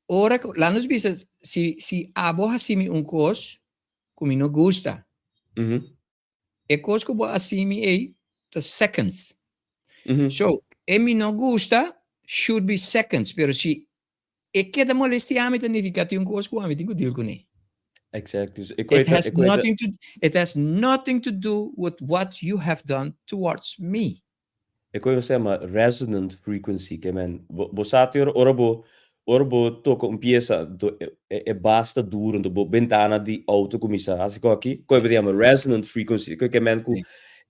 Ora ku, laat nos bisa, si si abo hasi mi un kos ku mi no gusta, e kos ku bo a hasi mi ei ta seconds. So, e mi no gusta should be seconds, pero si E keda molestia mi ta nifica tin un cos cu ami tin cu deal cune. Exactly. So, It has nothing to it has nothing to do with what you have done towards me. E cosa se llama resonant frequency, ke men bo, bo sa te ora bo ora bo toca un pieza, do, e, e basta duro, do bo bentana di auto cuminsa haci koki, koe bo ta llama resonant frequency, koe ke men ku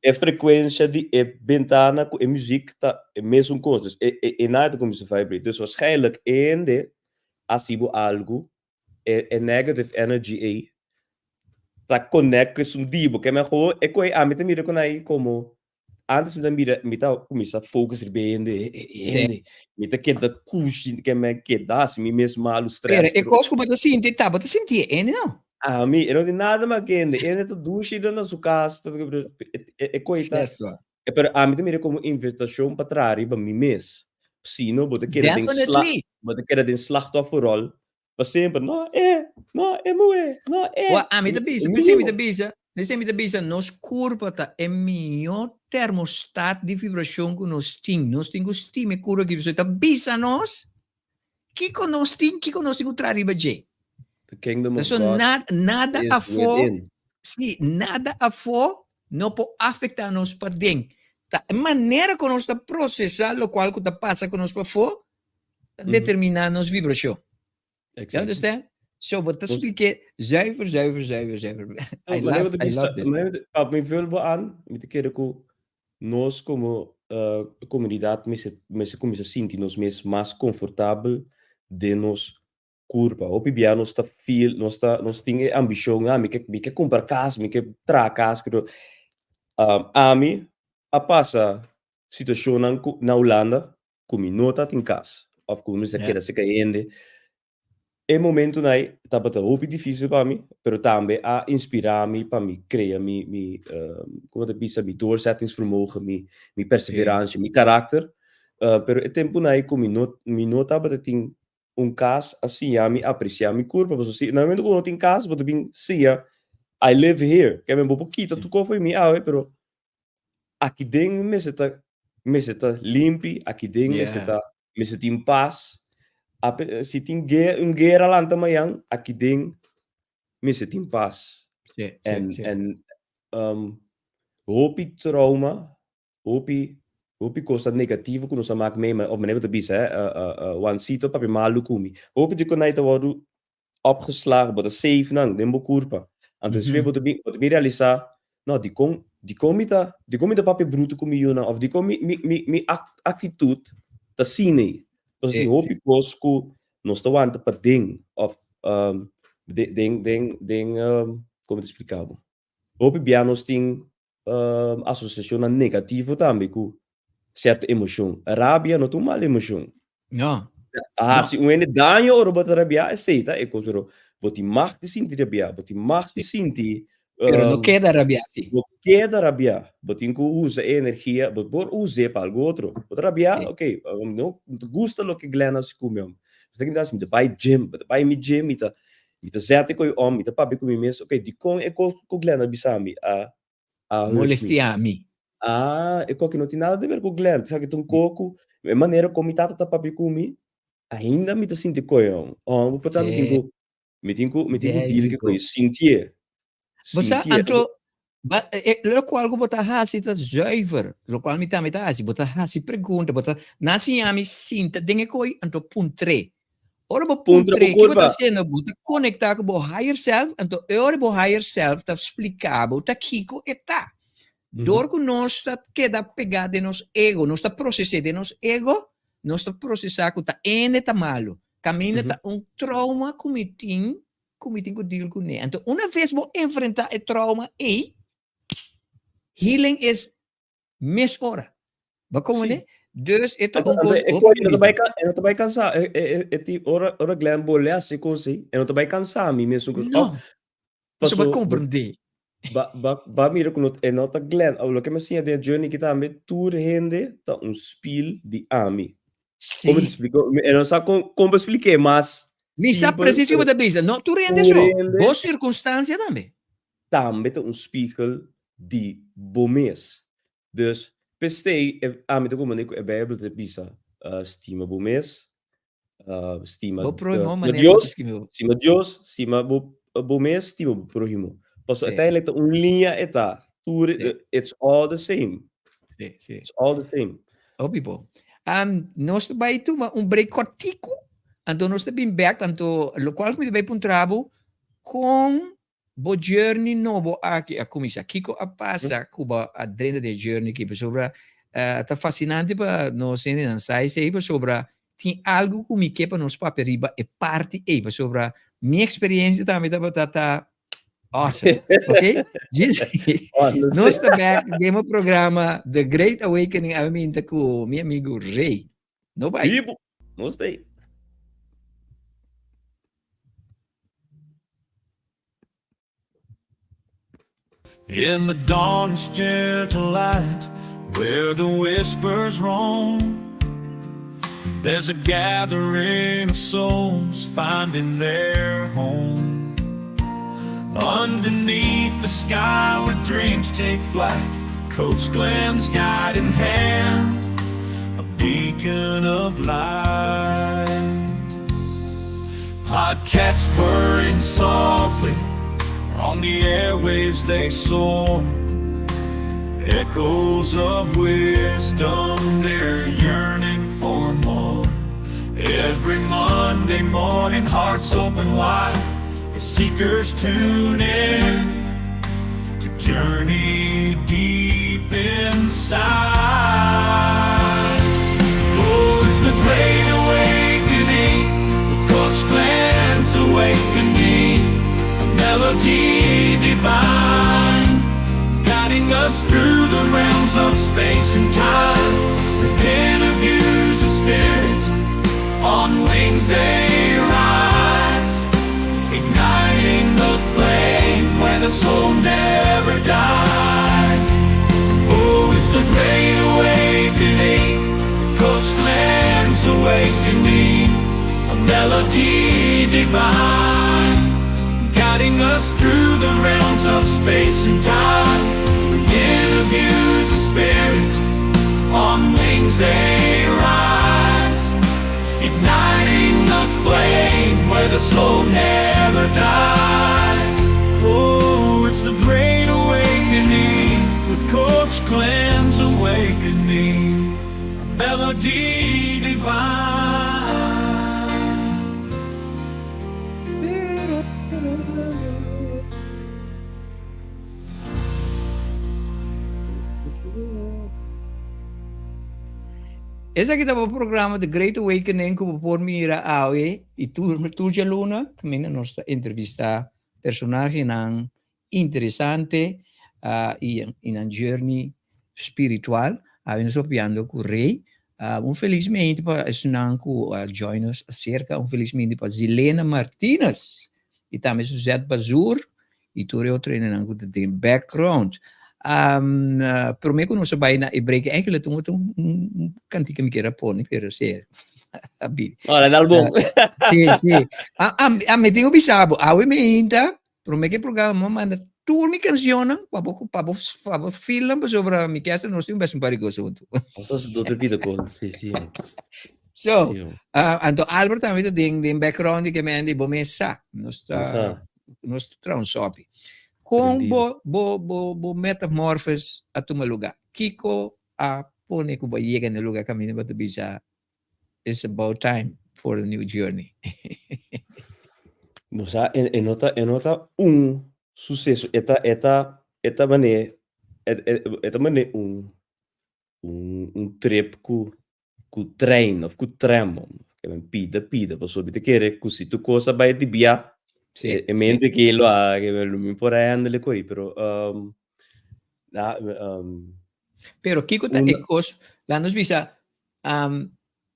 E frekuensia di e bentana ku e muziek ta e mesun kos. Dus e e nada ta kuminsá vibrate. Dus waarschijnlijk e hende a hasi bo algu, e e negative energy ei ta connect ku esun di bo. Ke men gewoon e koe ami ta mira ku nan komo antes mi ta mira mi ta kuminsá focus riba e hende, e hende. Mi ta keda kushi, ke men keda hasi mi mes malu, stress. Pero e kos ku bo ta sinti ta bo ta sinti e hende no. Ami, e no tin nada mas ke hende. Hende ta dushi na su kas, ta e koi ta. E pero ami ta mira komo invitashon pa traha riba mi mes. Si no, bo ta keda den sla, bo ta keda den slachtofferrol pa semper. No e, no e muhé, no e. Wak, ami ta bisa, p'esei mi ta bisa, p'esei mi ta bisa nos kurpa ta e mihó termostat di vibrashon ku nos tin. Nos tin ku stima e kurpa aki, pasobra e ta bisa nos Kiko nos tin, kiko nos tin ku traha riba dje? The kingdom of So God nada, nada is afó, within. sí, nada afó no por afektá nos paden. Ta e manera ku nos ta prosesá lokual ku ta pasa ku nos pafó ta determiná nos vibrashon. You Exactly. understand? So bo ta Nos- splik'é zuiver, zuiver, zuiver, zuiver. I Manera love, bo ta I bisa, love this. manera bo ta- pa mi vul bo aan, mi ta kere ku Nos komo komunidat mester mester kuminsá sinti nos mes mas konfortabel den nos kurpa. Hopi bia nos ta feel, nos ta nos tin e ambishon, ah mi ke mi ke kumpra kas, mi ke traha kas, pero ami a pasa situashonnan ku na Hulanda ku mi no ta tin kas òf ku mi mester keda serka hende. E momentunan ei tabata hopi difísil pa mi, pero tambe a inspirá mi pa mi krea mi, mi, komo ta bisa, mi doorzettingsvermogen, mi, mi perseveransia, mi karakter. Pero e tempunan ei ku mi no, mi no tabata tin un kas a siña mi apresiá mi kurpa, pasobra si na momento ku bo no tin kas bo ta bin siña I live here, ke men bo por kita tur kos for di mi awe, pero aki den mester ta mester ta limpi, aki den mester ta mester tin pas. Ape si tin guer un guera lanta mañan, aki den mester tin pas. En en hopi trauma, hopi hopi kos ta negativo ku nos a mak mee, òf manera bo ta bisa Juancito papia malu ku mi. Hopi di konai ta wòrdu opgeslagen, bo ta save nan den bo kurpa. Anto despues bo ta bin, bo ta bin realisá, no, dikon, dikon mi ta, dikon mi ta papia brutu ku mi yunan òf dikon mi, mi, mi, mi aktitut ta asina ei. Entonces tin hopi kos ku nos ta wanta paden òf den, den, den, kon mi ta splika bo? Hopi bia nos tin asosiashonnan negativo tambe ku sierto emoshon. Rabia no ta un mal emoshon. No. A hasi un hende daño ora bo ta rabiá, esei ta e kos, pero bo tin mag di sinti rabiá, bo tin mag di sinti. Pero no keda rabiá si. No keda rabiá. Bo tin ku usa e energia, bo por us'é pa algu otro. Bo ta rabiá, ok, no ta gusta loke Glenn a hasi ku mi. Mi ta bai gym, mi ta bai mi gym, mi ta Mi ta zet e koe om, mi ta papia ku mi mes, ok, dikon e kos ku Glenn a bisa mi a a hurt mi? Molestia mi. Ah, e koki no tin nada di ber ku Glenn, esaki ta un ko ku e manera kon mi tata ta papia ku mi, ainda mi ta sinti koe om. Om, por tanto mi tin ku, mi tin ku, mi tin ku There deal you ku e go. koe, sintié. Bo sa, Sintié. anto, ba, e, lokual ku bo ta hasi ta zuiver, lokual mi tambe ta hasi, bo ta hasi pregunta, bo ta, nan a siña mi sinta den e koi, anto puntr'é. Ora bo Puntra bo puntr'é, ki bo ta kurpa. hasiendo? Bo ta konektá ku bo higher self, anto e ora bo higher self ta splika bo ta kiko e ta. Dor ku nos ta keda pegá den nos ego, nos ta proses'é den nos ego, nos ta prosesá ku ta ende ta malu. Kaminda ta un trauma ku mi tin, ku mi tin ku deal kuné. Anto una ves bo enfrentá e trauma ei, healing is mes ora. Bo komprendé? Dus e ta un kos E hopi no ta bai bunita. e no ta bai kansa e e e ti ora ora Glenn bolé hasi kos ei, e no ta bai kansa mi mesun kos. No. Paso Pasobra bo komprendé. Ba ba ba mira ku no e no ta Glenn. Awor loke mi a siña den e journey aki tambe tur hende ta un spiel di ami. Sí. Kon mi ta splika? E no sa kon kon pa splik'é mas Mi sa simpel presis kiko pero bo ta bisa. No tur hende tur so. hende Bo sirkunstansia tambe. tambe ta un spiegel di bo mes. Dus p'esei e ami ta kumand'é ku e Bijbel ta bisa stima bo mes, stima Bo prohimo stima manera bo ta Dios, stima bo. stima Dios, stima bo bo mes, stima bo prohimo. Pasobra Sí. uiteindelijk ta un liña e ta, tur Sí. it's all the same. Sí, sí. It's all the same. Hopi bon. Nos ta bai tuma un break kòrtiku, anto nos ta bin bèk, anto lokual ku mi ta bai puntra bo, kon Bo journey nobo aki a cuminsa. Kico a pasa cu bo a drenta den e journey aki? Pasobra ta fascinante pa nos hendenan sa esey pasobra tin algo cu mi ke pa nos papia riba e parti ey pasobra mi experiencia tambe tabata ta awesome. Ok? Djis nos ta back den bo programa The Great Awakening awe minta cu mi amigo Ray. No bai. Bibu! Nos ta ey. In the dawn's gentle light, where the whispers roam, there's a gathering of souls finding their home. Underneath the sky where dreams take flight, Coach Glenn's guiding hand, a beacon of light. Podcats purring softly, on the airwaves they soar. Echoes of wisdom, they're yearning for more. Every Monday morning, hearts open wide, as seekers tune in to journey deep inside. Oh, it's the great awakening with Coach Glenn's awakening, a melody divine, guiding us through the realms of space and time. With interviews of spirit, on wings they rise, igniting the flame where the soul never dies. Oh, it's the great awakening with Coach Glenn's awakening, a melody divine, guiding us through the realms of space and time. With interviews of spirit, on wings they rise, igniting the flame where the soul never dies. Oh, it's the great awakening with Coach Glenn's awakening, a melody divine. Esaki ta bo programa The Great Awakening ku bo por mira awe i tur tur djaluna kaminda nos ta entrevistá personahenan interesante i i nan journey spiritual. Awe nos papiando ku Rey. Un felis mente pa esunnan ku a join nos aserka, un felis mente pa Zilena Martinez i tambe Suzette Bazoer i tur e otro hendenan ku ta den background. Promé ku nos a bai na e break, eigenlijk ta un un kantika mi kier a pone, pero si a bini. Ora, dal bon. Si, si. A mi tin ku bisa bo, awe mi hinta, promé ku e programa mi a manda tur mi kanshonnan pa bo pa bo pa bo feel nan pasobra mi ke hasta nos tin un bes un par di kos huntu. Nos a dota bida kon, si, si. So, anto Albert tambe ta den den background di ke men di bo mes sa. Nos ta Nos ta traha un sopi. Kon bo, bo, bo, bo metamorfos a tuma luga? Kiko a pone ku bo a yega na e luga kaminda bo ta bisa it's about time for a new journey? Bo sa, e, e no ta, e no ta un suseso, e ta, e ta, e ta manera. E ta manera un un un trip ku ku trein of ku tram ke men pida pida pasobra mi ta kere ku si tur kos a bai di bia Sí, e sí. mente ke lo a ke men lo mi por a handle koe pero na Pero kiko ta e una kos, laat nos bisa,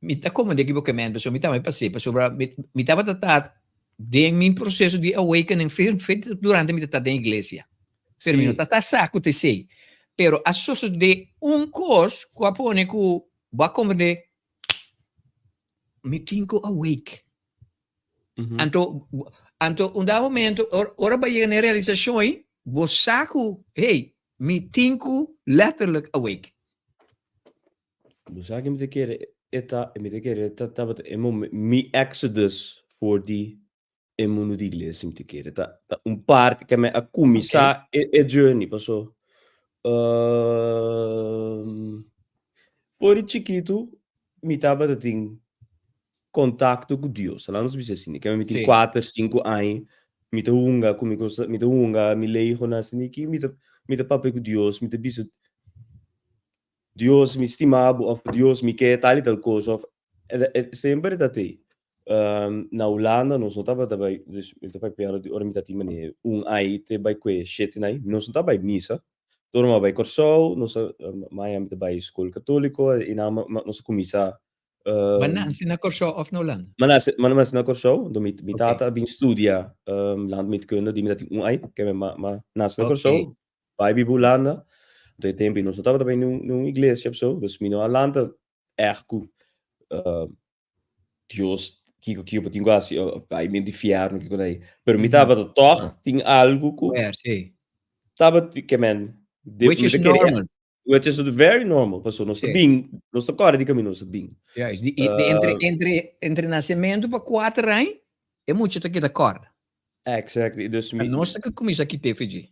mi ta komprende ki bo ke men, pasobra mi tambe pas'é, pasobra mi mi tabata ta den mi proseso di awakening fe fe durante mi ta ta den iglesia. Pero mi no Sí. ta ta sa ku ta esei. Pero a sosodé un kos ku a pone ku bo a komprende mi tin ku awake. Anto anto un dado momento ora ora bo a yega na e realisashon ei, bo sa ku hey, mi tin ku letterlijk awake. Bo sa ke mi ta kere e ta mi ta kere ta tabata e momen mi exodus for di e mundu di iglesia mi ta kere ta ta un parti ke mi a kuminsá e e journey paso for di chikitu mi tabata tin kontakto ku Dios laat nos bisa asina ke mi tin kuater sinku aña mi ta hunga ku mi kos mi ta hunga mi legonan asina ki mi ta mi ta papia ku Dios mi ta bisa Dios mi stima bo of Dios mi ke tal y tal kos of semper e ta tei. Na Hulanda nos no tabata bai dus mi ta papia di ora mi ta tin mane un ai te bai kue shete nai nos no ta bai misa tur mi a bai Kòrsou nos a maya mi ta bai skol katoliko i nan nos a kuminsá. Bo a nase na Kòrsou of na Hulanda? Mi a nase mi a nase na Kòrsou mi mi tata a bin studia landmeetkunde di mi ta tin un ai ke mi a nase na Kòrsou Bai biba Hulanda, anto e tempu nos no tabata bai niun iglesia of so, dus mi no a lanta ègt ku Dios kiko kiko bo tin ku hasi of bai mi di fièrnu kiko ta ei, pero mi tabata tòg tin algu ku tabata ke men Which is normal. Which is very normal, pasobra nos ta bin, nos ta kòrda di kaminda nos ta bin. Juist, di entre entre entre nasementu pa kuater aña e mucha ta keda kòrda. Exactly, dus mi. Nos ta kuminsá kit'é fidji.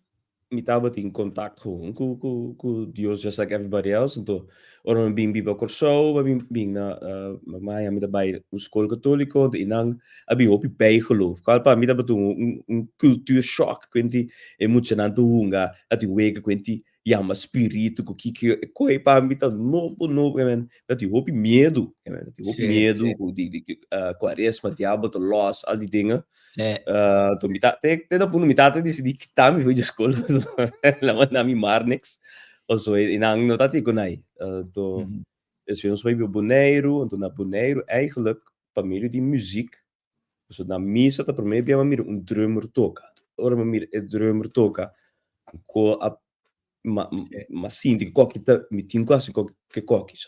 Mi tabatin kontakt gewoon ku ku ku Dios just like everybody else, anto ora mi bin biba Kòrsou, mi bin bin na Miami ta bai un skol katoliko, anto einan a bin hopi bijgeloof, kual pa mi tabata un un cultuur shock, kuenti e muchanan ta hunga, a tin wega kuenti yama spiritu ku kiko e koi pa mi ta nobo nobo ke men ta tin hopi miedu ke men ta tin hopi miedu ku di di kuaresma diabel ta los al di dingen to mi ta te te na punto mi tata disidi kita mi for di skol la manda mi marnix paso e nan no ta tin ku nai to despues nos bai Boneiru anto na Boneiru eigenlijk pa medio di muziek Pasobra na misa ta promé bia mi a mira un drummer toka. Ora mi a mira e drummer toka, ko a ma ma sinti ku koki ta mi tin ku hasi koki ke koki sa.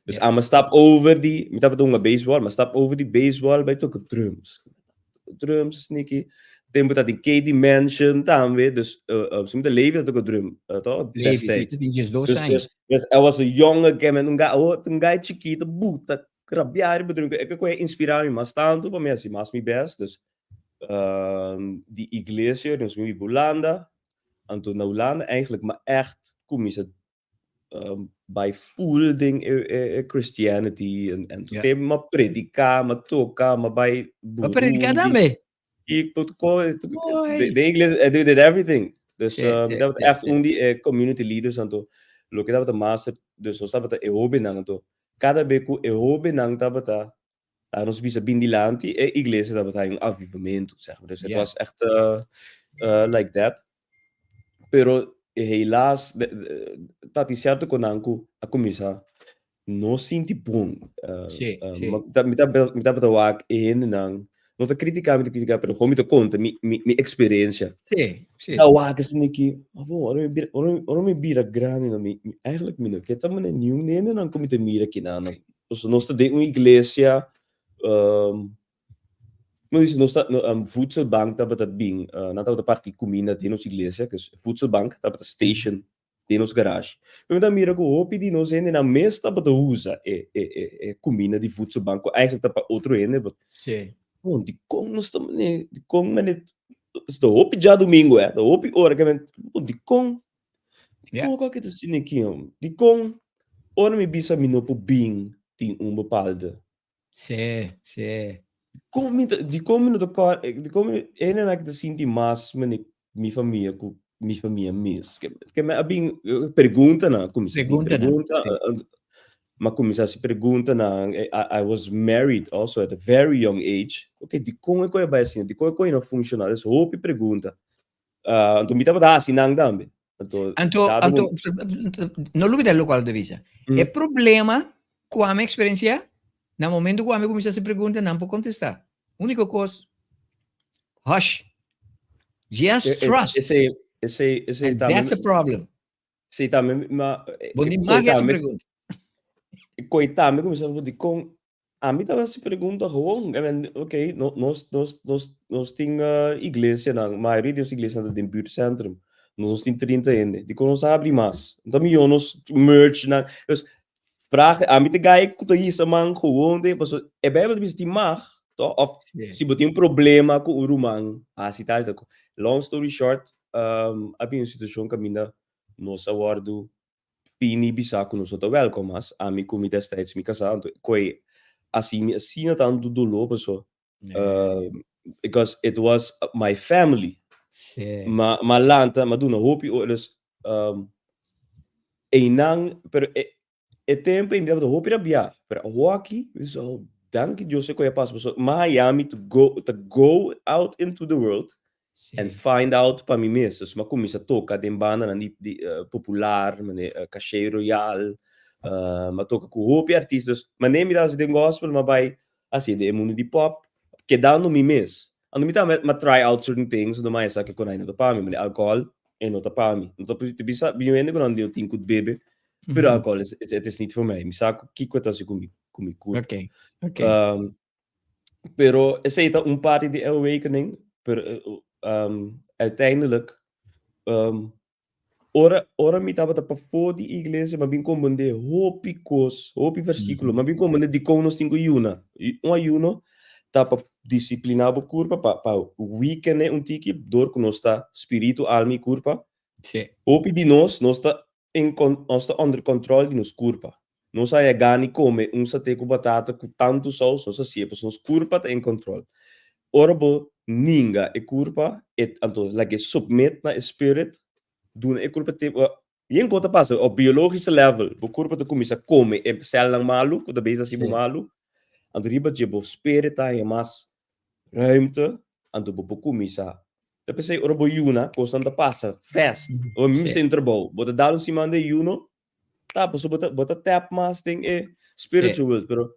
Dus a mi stap over di mi tabata hunga beisbòl, mi a stap over di beisbòl bai toka drums. Drums sniki. Tempu ta tin K-Dimension tambe, dus si mi ta Levi ta toka drum, to? Levi, si, ta tin diesdos aña. Dus dus I was a jonge kemen un un guy chikito buta Rabiá riba druk e ku a inspirá mi mas tantu pa mi hasi mas mi best dus di iglesia nos mi biba Hulanda anto na Hulanda eigenlijk mi a echt kuminsá bai full den e Christianity en tur tempu mi a prediká mi a toka mi a bai Bo a prediká tambe? I den iglesia I did everything dus mi tabata echt un di e community leaders anto loke tabata mas dus nos tabata e hobennan anto Kada be ku e hóbennan tabata, laga nos bisa, bin dilanti, e iglesia tabata haña un avivamentu, zeg maar. Dus het was echt like that. Pero helaas ta tin sierto konan ku a kuminsá no sinti bon. Mi tabata wak e hendenan No ta critica, mi ta critica, pero gewoon mi ta conta mi, mi, mi experiencia. Sí, sí. Ta wak esaki ki, maar bon, ora mi bira, ora, ora mi bira grandi, no, mi, mi, eigenlijk mi no ke ta mane niun hende nan ku mi ta mira kinan. No. Pasobra nos ta den un iglesia, um, mi dice, nos ta, no, um, voedselbank tabata bin, uh, nan tabata parti kuminda den nos iglesia, dus voedselbank tabata station den nos garage. Mi ta mira ku hopi di nos hendenan mes tabata usa e e e e kuminda di voedselbank ku eigenlijk ta pa otro hende, but Sí. bon, dikon nos ta mane, dikon mane, ta hopi djadumingu eh, ta hopi ora ke men, bon, dikon, Ja. dikon ku ta asina aki hom? Dikon ora mi bisa mi no por bin tin un bepaalde Sí, sí. Dikon mi ta, dikon mi no ta kòrda, dikon mi, hendenan ki ta sinti mas mane mi famia ku. mi famia mes. Ke ke mi a bin preguntanan a kuminsá bin Preguntanan, pregunta sí. Mi a kuminsá hasi preguntanan I was married also at a very young age. Ok, dikon e kos a bai asina? Dikon e kos no a funshoná? Dus hopi pregunta. Anto mi tabata hasi nan tambe. Anto Anto, dado anto, mo no lubida lokual ta bisa. E problema ku ami eksperensiá, na momento ku ami kuminsá hasi pregunta, nan por kontestá. Úniko kos, hush. Just trust. Esei, esei, esei And tambe. that's a problem. Esei tambe, ma Bo ni mag hasi pregunta. Koi tambe kuminsá dikon Ami ta hasi pregunta gewoon. I mean, oké, no, nos, nos, nos, nos tin uh, iglesianan, mayoria di nos iglesianan ta den buurtcentrum. Nos tin 30 hende. Dikon nos abri mas? Anto mihó nos merge nan. Dus, vraag, ami ta gai ku ta hisa man gewoon den, paso e Bijbel ta bisa tin mag, toch? Of Sí. si bo tin un problema ku un ruman, hasi tal i tal. Long story short, um, a bin un situashon kaminda nos a wòrdu Pini bisa ku nos no ta wèlkom mas, ami ku mi destijds mi kasá, anto koe hasi mi asina tantu doló paso, because it was my family. Ma ma lanta, ma duna hopi ora, dus einan, pero e e tempu ei mi tabata hopi rabiá, pero awoki mi bisa, oh, danki Dios e koe a pasa paso mi a haña mi to go, to go out into the world and find out pa mi mes. Dus mi a kuminsá toka den bandanan di di popular, mane Caché Royal, mi a toka ku hopi artista. Dus manera mi ta hasi den gospel mi a bai hasi den e mundu di pop, kedando mi mes. Anto mi tambe mi a try out certain things, anto mi a haña sa ke konai no ta pa mi, mane alkohòl e no ta pa mi. No ta bisa bin hende ku nan tin ku bebe, pero alkohòl het is niet voor mij. Mi sa kiko ta hasi ku mi ku mi kurpa. Pero esei ta un parti di e awakening, pero uiteindelijk ora ora mi tabata pafó di iglesia mi a bin komprendé hopi kos, hopi versíkulo, mi a bin komprendé dikon nos tin ku yuna. Un ayuno ta pa disipliná bo kurpa, pa pa weaken'é un tiki dor ku nos ta spiritu, alma i kurpa. Hopi di nos, nos ta en nos ta under control di nos kurpa. Nos a yega ni come un sate cu batata cu tantu saus, nos a si'e pasobra nos curpa ta en control. Ora bo ninga e curpa, e anto lag'e submit na e spirit, duna e curpa tempo, yen con ta pasa? Op biologische level, bo curpa ta cuminsa come e celnan malu cu ta bezig haci bo malu, anto riba dje bo spirit ta haña mas ruimte, anto bo por cuminsa. Ta p'esei ora bo yuna, cosnan ta pasa fast. Ora mi mester trabou, bo ta dal un siman di ayuno, Ta, pasobra bo ta, bo ta tap mas den e spiritual world, pero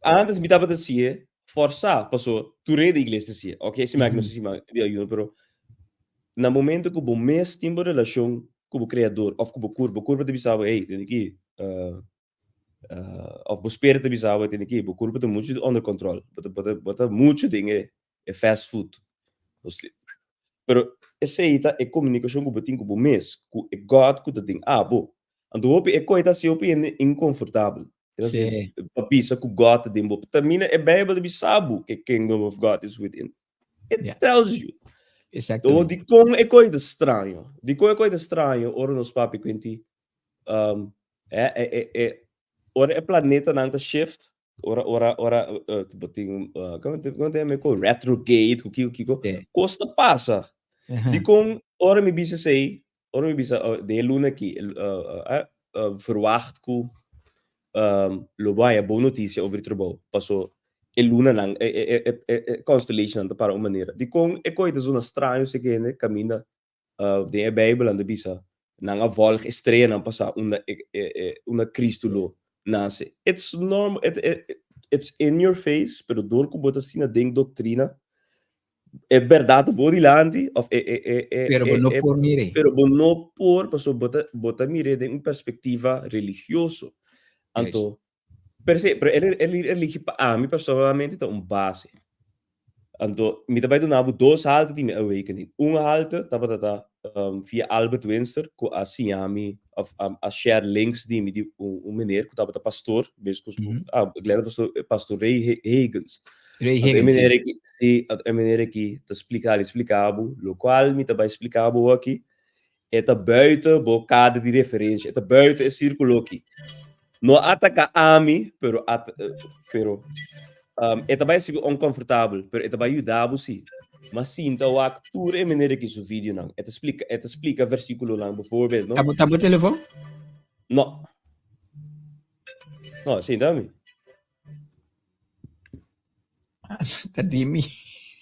antes mi tabata si'e forsá, paso tur hende di iglesia ta si'e. Ok, si mi no si siman di ayuno, pero na momento ku bo mes tin bo relashon ku bo Kreador òf ku bo kurpa, bo kurpa ta bisa bo, hey, tene ki, òf bo spirit ta bisa bo, tene ki, bo kurpa ta muchu under control, bo ta, bo ta, bo ta muchu den e e fast food. Pero esei ta e komunikashon ku bo tin ku bo mes, ku e God ku ta den abo. Anto hopi e koi ta hasi hopi hende inkonfortabel. E ta hasi pa bisa ku God ta den bo. Termina e Bijbel ta bisa bo ku e kingdom of God is within. It tells you. Exactamente. Dikon e koi ta straño? Dikon e koi ta straño ora nos papia kuenti ora e planetanan ta shift, ora ora ora bo tin como te como te yama ko retrograde ku kiko kiko kos ta pasa dikon ora mi bisa esei ora mi bisa den e luna aki verwacht ku lo bo haña bon notisia over di trabou paso e lunanan e e e constellationnan ta para un manera dikon e koi ta zona straño seki hende kaminda Den e Bijbel nan ta bisa, nan a volg e streanan pasá unda e, e, e, unda Cristo lo nase. It's normal, it, it, it's in your face, pero door ku bo ta asina den doctrina, e berdad ta bo dilanti, of e, e, e, e, Pero bo e, no e, por mir'é. pero bo no por, pasobra bo ta, bo ta mir'é den un perspectiva religioso. Anto, Pero sí, pero e religi pa ami personalmente ta un base. Anto, mi ta bai duna bo dos halte di mi awakening. Un halte tabata ta via Albert Winster ku a siña mi of a share links di mi di un meneer ku tabata pastor, meskos ku Glenda pastor, pastor Ray Higgins. Ray Anto e Higgins, sí. meneer aki, sí, anto e meneer aki ta splika li splika bo, lokual mi ta bai splika bo aki, E ta buiten bo kader di referensia, e ta buiten e sírkulo aki. No a ataká ami, pero at, pero um, e ta bai hasi bo onkomfortabel, pero e ta bai yuda bo sí. M'a sinta wak tur e manera ki su videonan. E ta splika, e ta splika versikulonan, bijvoorbeeld, no? Ta bo, ta bo telefon? No. No, sinta mi. Ta di mi.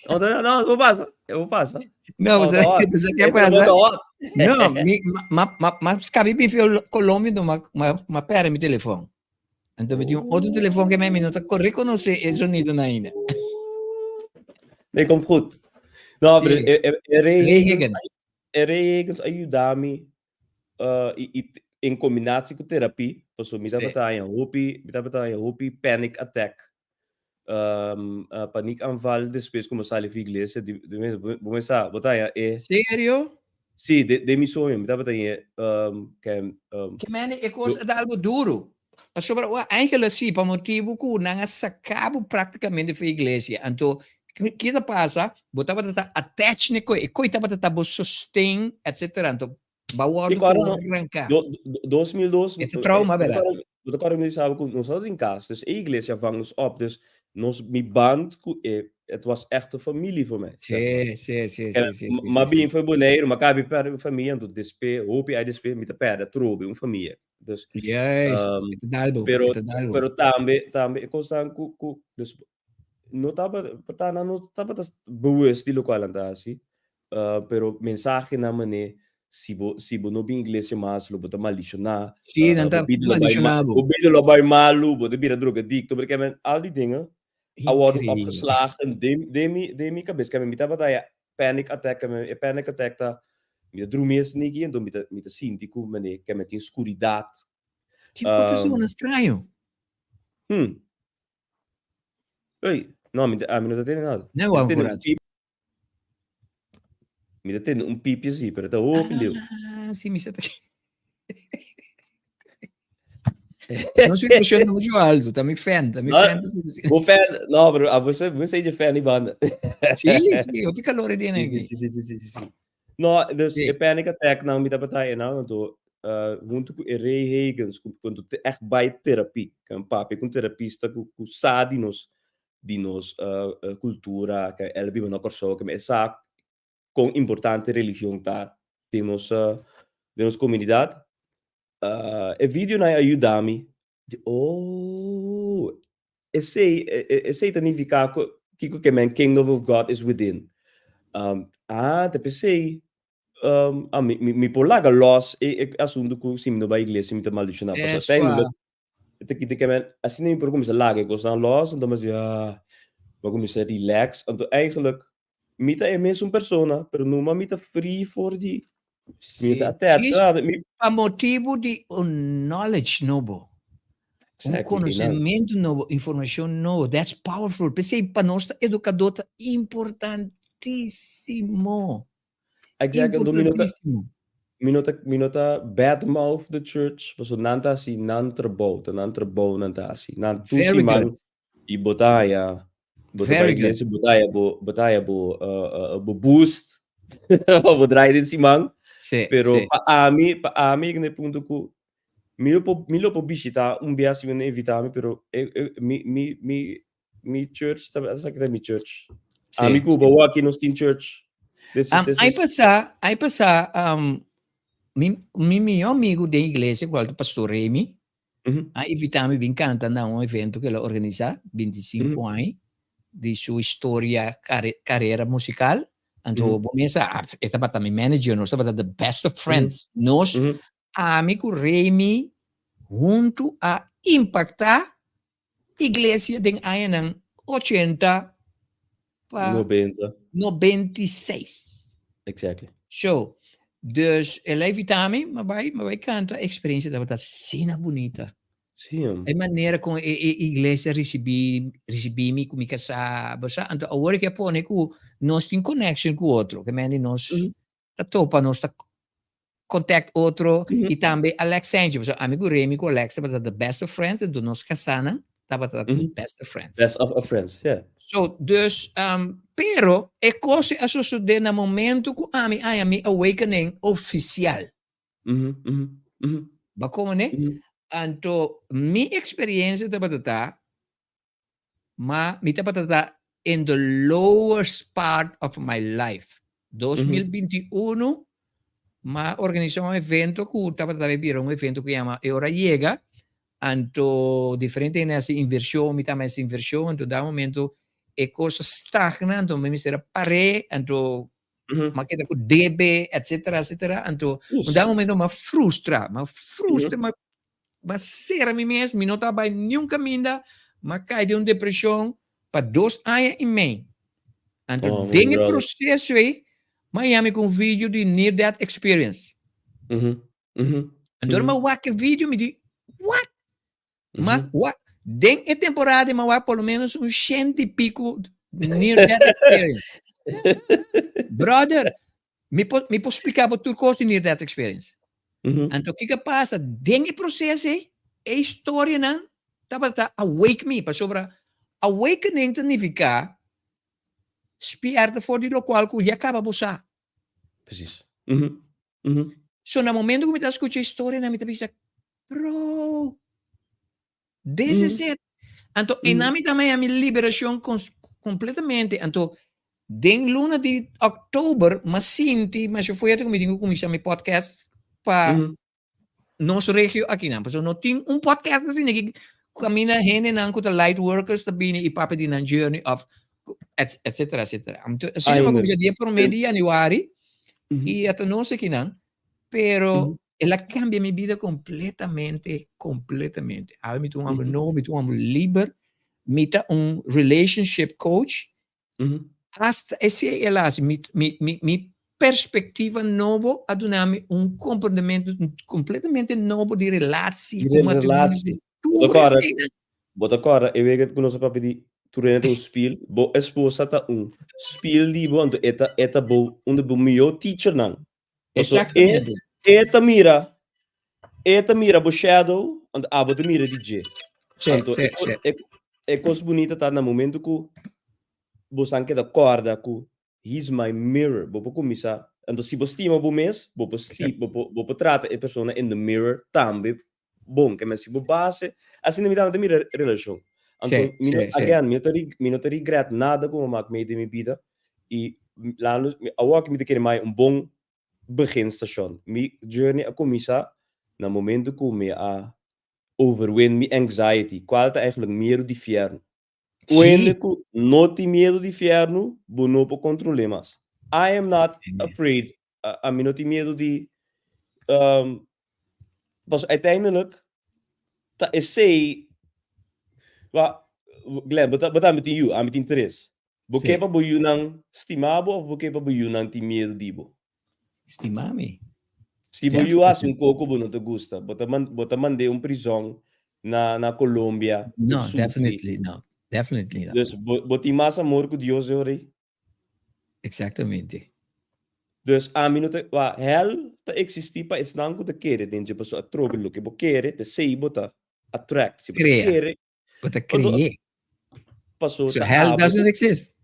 No, no, no, bo pasa. Bo pasa. No, No, sa, no. sa ke E pasa? no, No, mi, ma, ma, ma skabi mi fio Colombia, no, ma, ma, ma perde mi telefon. Anto mi tin un otro telefon ke mi no ta reconoce e sonido na ainda. Nee, komt goed. No, pero Sí. e Ray Ray Higgins, Higgins. e Ray Higgins a yuda mi i in combinatie cu terapie, pasobra mi tabata haña hopi, mi tabata haña hopi panic attack, paniekaanval despues cu mi a sali for iglesia, di, di mes, bo, bo mes sa, bo ta haña e Serio? Sí, den mi soño, mi tabata haña, ke, Ke mende e cos a da algo duro. Pasobra ora Angela sí, pa motibu cu nan a saca bo practicamente for iglesia, anto ki ta pasa? Bo tabata ta attached n'e coy, e coy tabata ta bo sosten, etcetera, anto ba wordo Kòrda no, ranka. 2002, E ta trauma, berdad? Bo ta kòrda mi sabi ku nos tabata den kas, dus e iglesia vang nos op, dus nos, mi band ku e, het was echt een familie voor mij. Sí, sí, sí, sí, sí, sí, M'a sí, bin for Boneiru, m'a kabi pèrdè mi famia, anto despe, hopi ai despe mi ta pèrdè atrobe un famia. Dus, Juist, e ta dal bo, pero, e ta dal bo. pero tambe, tambe e kosnan ku, ku, dus no tabata, por ta nan no tabata bewust di lokual nan ta hasi, pero mensahenan manera si bo, si bo no bin iglesia mas lo bo ta maldishoná, Sí, nan bo ta bida lo bai maldishoná bo. bo bida lo bai malu, bo ta bira drogadikto, porque men al di dingen a wòrdu Increíble. opgeslagen den, den mi, den mi kabes. Kende mi tabata haya panic attack, kende e panic attack ta mi ta drumi es niki enton mi ta, mi ta sinti ku mane ke mi tin skuridat. Kiko ta sona straño? Ey, no, mi, ami no ta tende nada. Nee, Mi ta wou tende un vooruit. pip. Mi ta tende un pipje sí, pero ta hopi leu. Ah, sí, mi sa ta. Nos situacion ta mucho alto, ta mi fan, ta mi No, fan ta suficiente. bo fan, no, pero a bo bo se je fan di banda. Sí, sí, hopi calor e Sí, dien sí, aki. sí, sí, sí, sí, sí, sí. No, dus Sí. e panic attack nan mi tabata e nan, anto hunto ku e Ray Hagins, ku ku te echt bai terapie. Ku papia ku un terapista ku ku sa di nos di nos kultura, ku el a biba na Kòrsou, ku e sa kon importante religion ta den nos den nos komunidat. E videonan a yuda mi di oh esei esei ta nifiká ku kiko ke men kingdom of God is within. Ah ta p'esei mi mi por laga lòs e e asuntu ku si mi no bai iglesia mi ta maldishoná pasobra Eso. uiteindelijk E ta kita ke men asina mi por kuminsá laga e kosnan lòs, anto mi a si ah, mi a kuminsá relax, anto eigenlijk mi ta e mesun persona, pero numa mi ta free for di, mi no ta Sí. attached Djis nada, mi pa motibu di un knowledge nobo, un Exactly, einan. konosementu nobo, informashon nobo, that's powerful. P'esei pa nos ta edukadó ta importantísimo. Exactly, anto mi no ta, Importantísimo. mi no ta, mi no ta bad mouth the church, pasobra nan ta hasi nan trabou, ta nan trabou nan ta hasi. Nan tur Very siman good. i bo ta haya, bo ta bai Very good. iglesia, bo ta haya bo, bo ta haya bo, bo boost, bo draai den siman. Sí, Pero sí. pa ami, pa ami yega na e punto ku mi lo por, mi lo por bishita un bia si mi no invita mi, pero e, e, mi, mi, mi, Mi church ta esaki ta mi church. Sí, Ami ku sí. bo aki nos tin church. This is this Ai is pasá, ai pasá, mi, mi mihó amigu den iglesia, kual ta Pastor Remy, a invitá mi bin kanta na un evento ku el a organisá, 25 aña di su historia, karera musikal. Anto bo mes sa, e tabata mi manager, nos tabata the best of friends. Nos, ami ku Remy huntu a impaktá Iglesia den añanan 80 pa 90. 96. Exactly. So, dus el a invita mi, ma bai, ma bai canta, experiencia tabata asina bunita. Sí, hom. E manera con e iglesia ricibi, ricibi mi cu mi casá, bo sa, anto awor ke a pone cu nos tin connection cu otro, ke mende nos ta topa, nos ta contact otro y tambe Alex Sanchez, pasobra ami cu Remy cu Alex tabata the best of friends, enton nos casanan tabata the best of friends. Best of friends, yeah. So, dus, pero e cos a sosode na momento cu ami haña mi awakening oficial. Bo a como ne? Anto mi experiencia tabata ta, ma mi tabata ta. in the lowest part of my life. 2021, m'a organisá un evento ku tabata bira un evento ku yama E Ora Yega, anto diferente hende a hasi invershon, mi tambe a hasi invershon, anto da momento e kos a stagna, anto mi mester a par'é, anto m'a keda ku debe, etcetera, etcetera, anto un da momento m'a frustra, m'a frustra, m'a sera mi mes, mi no ta bai niun kaminda, m'a kai den un depreshon pa dos aña i mei. Anto Oh, my den e brother. proseso ei, m'a yami ku un video di Near Death Experience. Anto ora m'a wak e video, mi di, what? Ma wak, den e temporada m'a wak por lo menos un shenti i pico Near Death Experience. Brother, mi por splika bo tur kos di Near Death Experience. Anto kiko a pasa den e proseso ei, e historianan tabata awake mi, pasobra awakening ta nifiká spierta for di lokual ku ya kaba bo sa. Precies. So na momento ku mi ta skucha historianan mi ta bisa, bro, this is it. Anto einan mi ta maya mi liberashon kompletamente. Anto den luna di oktober m'a sinti masha fuerte ku mi tin ku kuminsá mi podcast pa nos regio akinan. Pasobra no tin un podcast asina ki kaminda hendenan ku ta light workers ta bini i papia di nan journey of etcetera etcetera. Anto asina m'a kuminsá dia promé di yanüari i ata nos akinan. Pero el a cambia mi bida completamente, completamente. Awe mi ta un homber nobo, mi ta un homber liber, mi ta un relationship coach. Hasta esei el a haci, mi, mi, mi, mi perspectiva nobo a duna mi un comprendemento completamente nobo di relatie, Di un matrimonio, relatie. di tur Bo ta corda, eseinan. bo ta corda e wega cu nos a papia di tur hende ta un spiel, bo esposa ta un spiel di bo, anto e ta, e ta bo, un di bo mihó teachernan. Paso e, Exactamente. e ta mira, e ta mira bo shadow, anto abo ta mira di dje. Sí, Anto sí, e, sí. e, e kos bunita ta na momento ku bosan keda kòrda ku he's my mirror, bo por kuminsá, anto si bo stima bo mes, bo por sti, bo por, bo por trata e persona in the mirror tambe bon, ke men si bo base, asina mi tambe ta mira relashon. Anto Sí, mi no, sí, sí. again, mi no ta mi no ta regret nada ku mi a mak mee den mi bida i lando awor ku mi ta kere mai un bon beginstation. Mi journey a kuminsá na momento ku mi a overwin mi anxiety, kual ta eigenlijk miedu di fièrnu. Sí. Wende ku no tin miedu di fièrnu, bo no por kontrol'é mas. I am not afraid, ami no tin miedu di, pasobra uiteindelijk ta esei, wa, Glenn, bo ta, bo tambe tin yu, ami tin tres. Bo Sí. ke pa bo yunan stima bo òf bo ke pa bo yunan tin miedu di bo? Stima mi. Si bo yu hasi un koko bo no ta gusta, bo ta bo ta mand'é un prizòn na na Colombia No, definitely no. Definitely no. Dus bo bo tin mas amor ku Dios e ora ei? Exactamente. Dus ami no ta wa hèl ta eksistí pa esnan ku ta kere den dje pasobra atrobe loke bo kere ta esei bo ta attract. Si bo ta Krea. kere Bo ta creé. Paso So ta hell abo doesn't exist.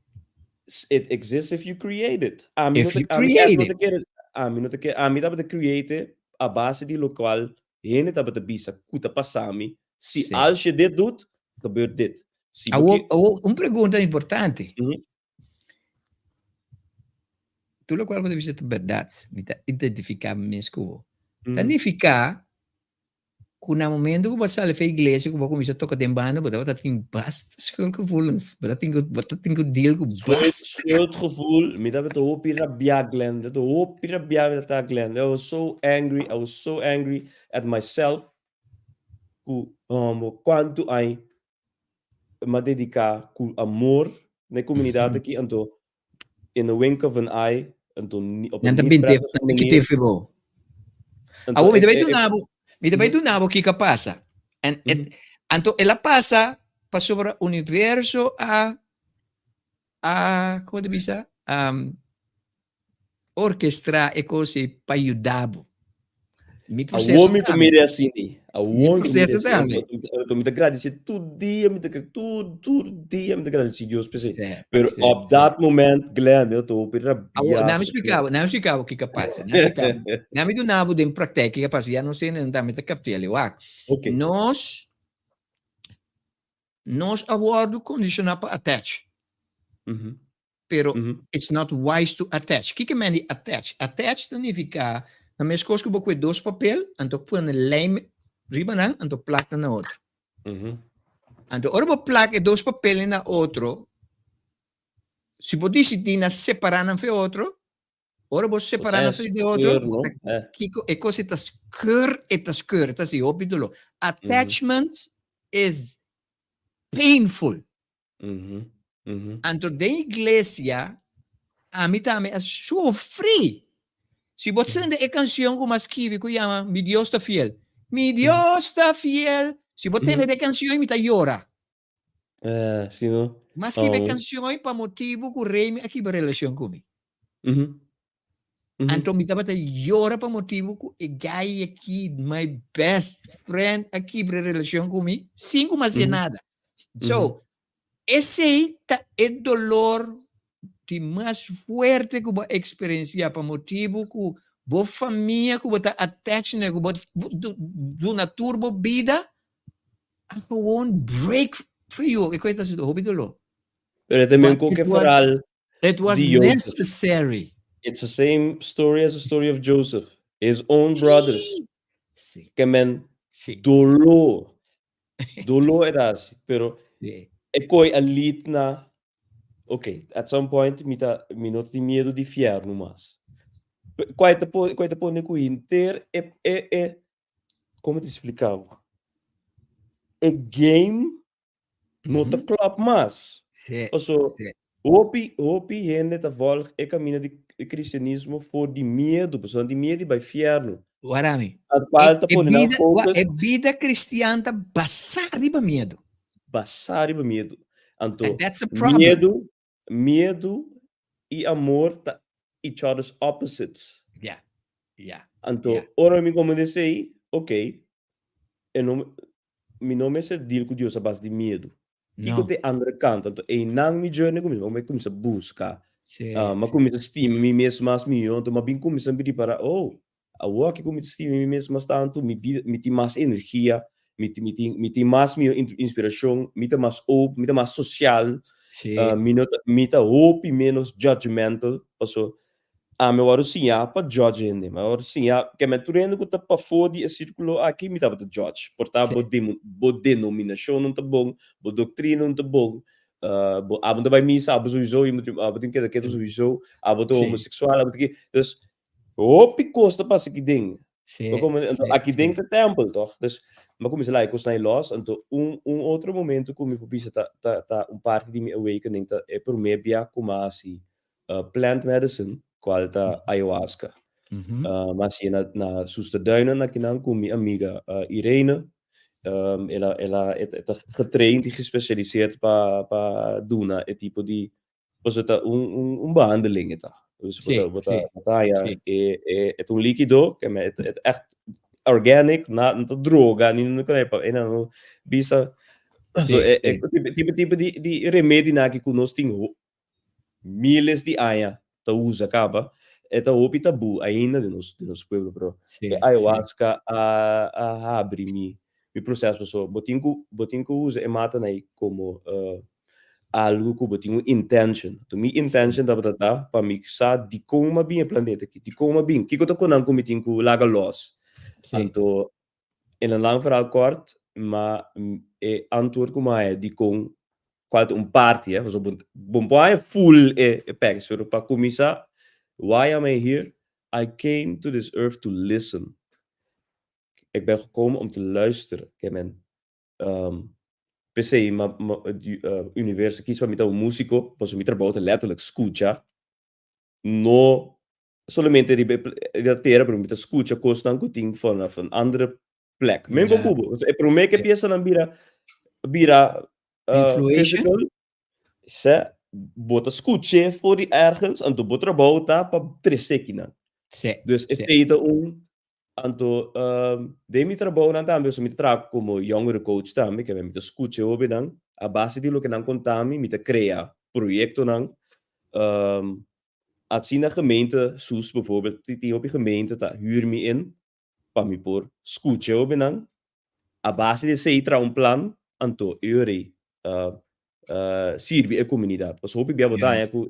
It exists if you create it. Ami If no you ta, ami create no it. ta kere, ami no ta kere, ami tabata create a base di locual hende tabata bisa ku ta pasa mi. Si Sí. als je dit doet, gebeurt dit. Si bo Awo, ke awo, un pregunta importante. Tur locual bo ta bisa ta berdad. Mi ta identifica mi mes ku bo. Ta nifica ku na momento ku bo a sali for iglesia ku bo a kuminsá toka den banda bo tabata tin basta schuldgevoelens bo ta tin ku bo ta tin ku deal ku basta Schuldgevoel mi tabata hopi rabiá Glenn mi tabata hopi rabiá mi tabata Glenn I was so angry I was so angry at myself ku homo kuantu ai mi a dediká ku amor na e komunidat aki anto in the wink of an eye anto op Nan een ta niet binte prettige nan ta manier kite fe bo. Anto Awor mi ta e bai e e duna bo mi ta bai duna bo kiko a pasa. En et anto el a pasa pasobra universo a a como ta bisa orkestrá e kos ei pa yuda bo. Mi proseso Awor mi por tambe. mira asina ei. Mi Awor mi por mira proseso asina. tambe. Anto mi ta gradisé tur dia, mi ta tur tur dia mi ta gradisé Dios p'esei. Sí, Pero sí, op sí. dat moment, Glenn, mi ta hopi Awor, rabiá. na mi splika bo, na mi splika bo kiko a pasa. Na mi splika bo. Na mi duna bo den praktijk kiko a pasa. Ya nos hende tambe ta kapt'é ali. Wak, Ok. nos, nos a wòrdu kondishoná pa attach. Pero it's not wise to attach. Kiko men di attach? Attach ta nifiká na meskos ku bo kue dos papel, anto pone lijm riba nan, anto plak nan na otro. Anto ora bo plak e dos papelnan na otro, si bo disidí na separá nan fe otro, ora bo separá nan fe di otro, bo ta kiko e kos e ta skeur, e ta skeur, e ta hasi hopi doló. Attachment is painful. Anto den iglesia, ami tambe a sufri. Si bo tende e kanshon ku mi a skibi ku yama Mi Dios ta fiel, Mi Dios ta fiel, si bo tende e kanshon mi ta yora. Si no. Mi a skibi e kanshon pa motibu ku Remy a kibra relashon ku mi. Anto mi tabata yora pa motibu ku e guy aki, my best friend, a kibra e relashon ku mi sin ku mi a hasié nada. So, esei ta e dolor di mas fuerte ku bo a eksperensiá pa motibu ku bo famia ku bo ta attach na, ku bo duna tur bo bida, a gewoon break for you. E kos ta hasi hopi dolor. Pero e ta men ku ke foral It was di Joseph. necessary. It's the same story as the story of Joseph. His own brothers. Sí. Ke men Sí. dolor. Dolor e ta hasi. Pero Sí. e koi a lead na, ok, at some point mi ta, mi no tin miedu di fiernu mas. Kua ta pone, kua ta pone ku henter e, e, e, komo ta splika bo? E game no ta klop mas. Sí, Paso, sí. hopi, hopi hende ta volg e camino di cristianismo for di miedo, paso nan tin miedo di bai fierno. Warami. A falta E, e pone nan bida, wa, focus. e bida cristian ta basá riba miedo. Basá riba miedo. Anto, And that's a problem. miedo, miedo y amor ta each other's opposites. Yeah, yeah, Anto, yeah. ora mi comprende esei, ok, e no, mi no mester deal ku Dios a base di miedu. Kiko No. ta e andere kant? Anto einan mi journey kuminsá, mi kuminsá buska. Sí, Mi a sí. kuminsá stima mi mes mas mihó, anto mi a bin kuminsá ripará, oh, awor aki ku mi ta stima mi mes mas tantu, mi bida, mi tin mas energia, mi tin, mi tin, mi tin mas mihó inspirashon, mi ta mas open, mi ta mas sosial, Sí. mi no ta, mi ta hopi ménos judgmental, paso Ami a wòrdu siñá pa judge hende. Mi a wòrdu siñá, ke men tur hende ku ta pafó di e sírkulo aki, mi tabata judge. Por ta bo demo, bo denominashon no ta bon, bo doktrina no ta bon, bo abo no ta bai misa, abo souiso, abo tin keda ketu souiso, abo ta homoseksual, abo ta ki. Dus, hopi kos ta pasa aki den. Bo komprende? Anto aki den ta tèmpel, tòg? Dus, mi a kuminsá laga e kosnan ei lòs. Anto un un otro momento ku mi por bisa ta ta ta un parti di mi awakening ta e promé bia ku mi a hasi plant medicine, cual ta ayahuasca. Mi a hacié na na Soesterduinen akinan cu mi amiga Irene. El a el a e ta getraind y gespecialiseerd pa pa duna e tipo di, pasobra ta un un un behandeling e ta. Dus bo ta bo ta bo ta haya e e e ta un likido ke e ta echt organic, na no ta droga ni no pa e nan no bisa. So e e tipo tipo di di remedinan aki cu nos tin miles di aña ta usa kaba, e ta hopi tabú ainda den nos den nos pueblo, pero e ayahuasca a a habri mi mi proceso pasobra bo tin ku bo tin ku usa e matanan ei komo algu ku bo tin un intention. Anto mi intention tabata ta pa mi sa dikon mi a bin e planeta aki, dikon mi a bin, kiko ta konan ku mi tin ku laga los. Anto In een lang verhaal kort, ma e antwoord ku mi a haya dikon kual ta un parti, eh, pasobra bo bo no por haya full e e package, pero pa kuminsá, why am I here? I came to this earth to listen. Ik ben gekomen om te luisteren, ke men. P'esei mi a universo kis pa mi ta un músiko, pasobra mi trabou ta letterlijk skucha, no solamente riba e tera, pero mi ta skucha kosnan ku tin vanaf un andere plek. Men bo kubo. E promé ke piesanan bira bira physical, se bo ta skuch'é for di ergens, anto bo trabou ta pa tres'é kinan. Dus esei ta un, anto den mi trabounan tambe, mi ta traha komo jongerencoach tambe, ke mi ta skucha e hobennan, a base di loke nan konta mi, mi ta krea proyektonan. Asina gemeente Soest bijvoorbeeld, tin hopi gemeente ta huur mi in pa mi por skucha e hobennan. A base di esei traha un plan, anto e ora ei. Sirbi e komunidat. Pasobra hopi bia bo ta haña ku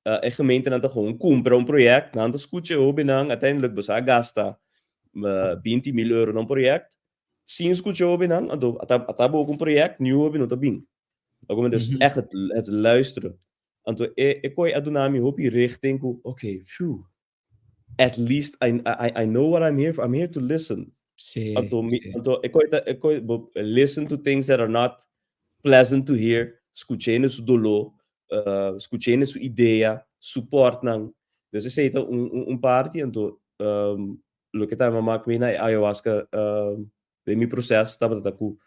e gemeentenan ta gewoon kumpra un project, nan ta skucha e hobennan, uiteindelijk bo sa a gasta 20.000 euro na un project, sin skucha e hobennan, anto a ta bo ku un project, niun hoben no ta bin. Dus echt het luisteren. Anto e koi a duna mi hopi richting ku, oké, phew, at least I know what I'm here for, I'm here to listen. Anto mi, anto e koi ta, e koi, bo listen to things that are not pleasant to hear, skucha hende su doló, skucha hende su idea, support nan. Dus esei ta un parti, anto loke ta mi a mak mi na e ayahuasca den mi proces tabata ta ku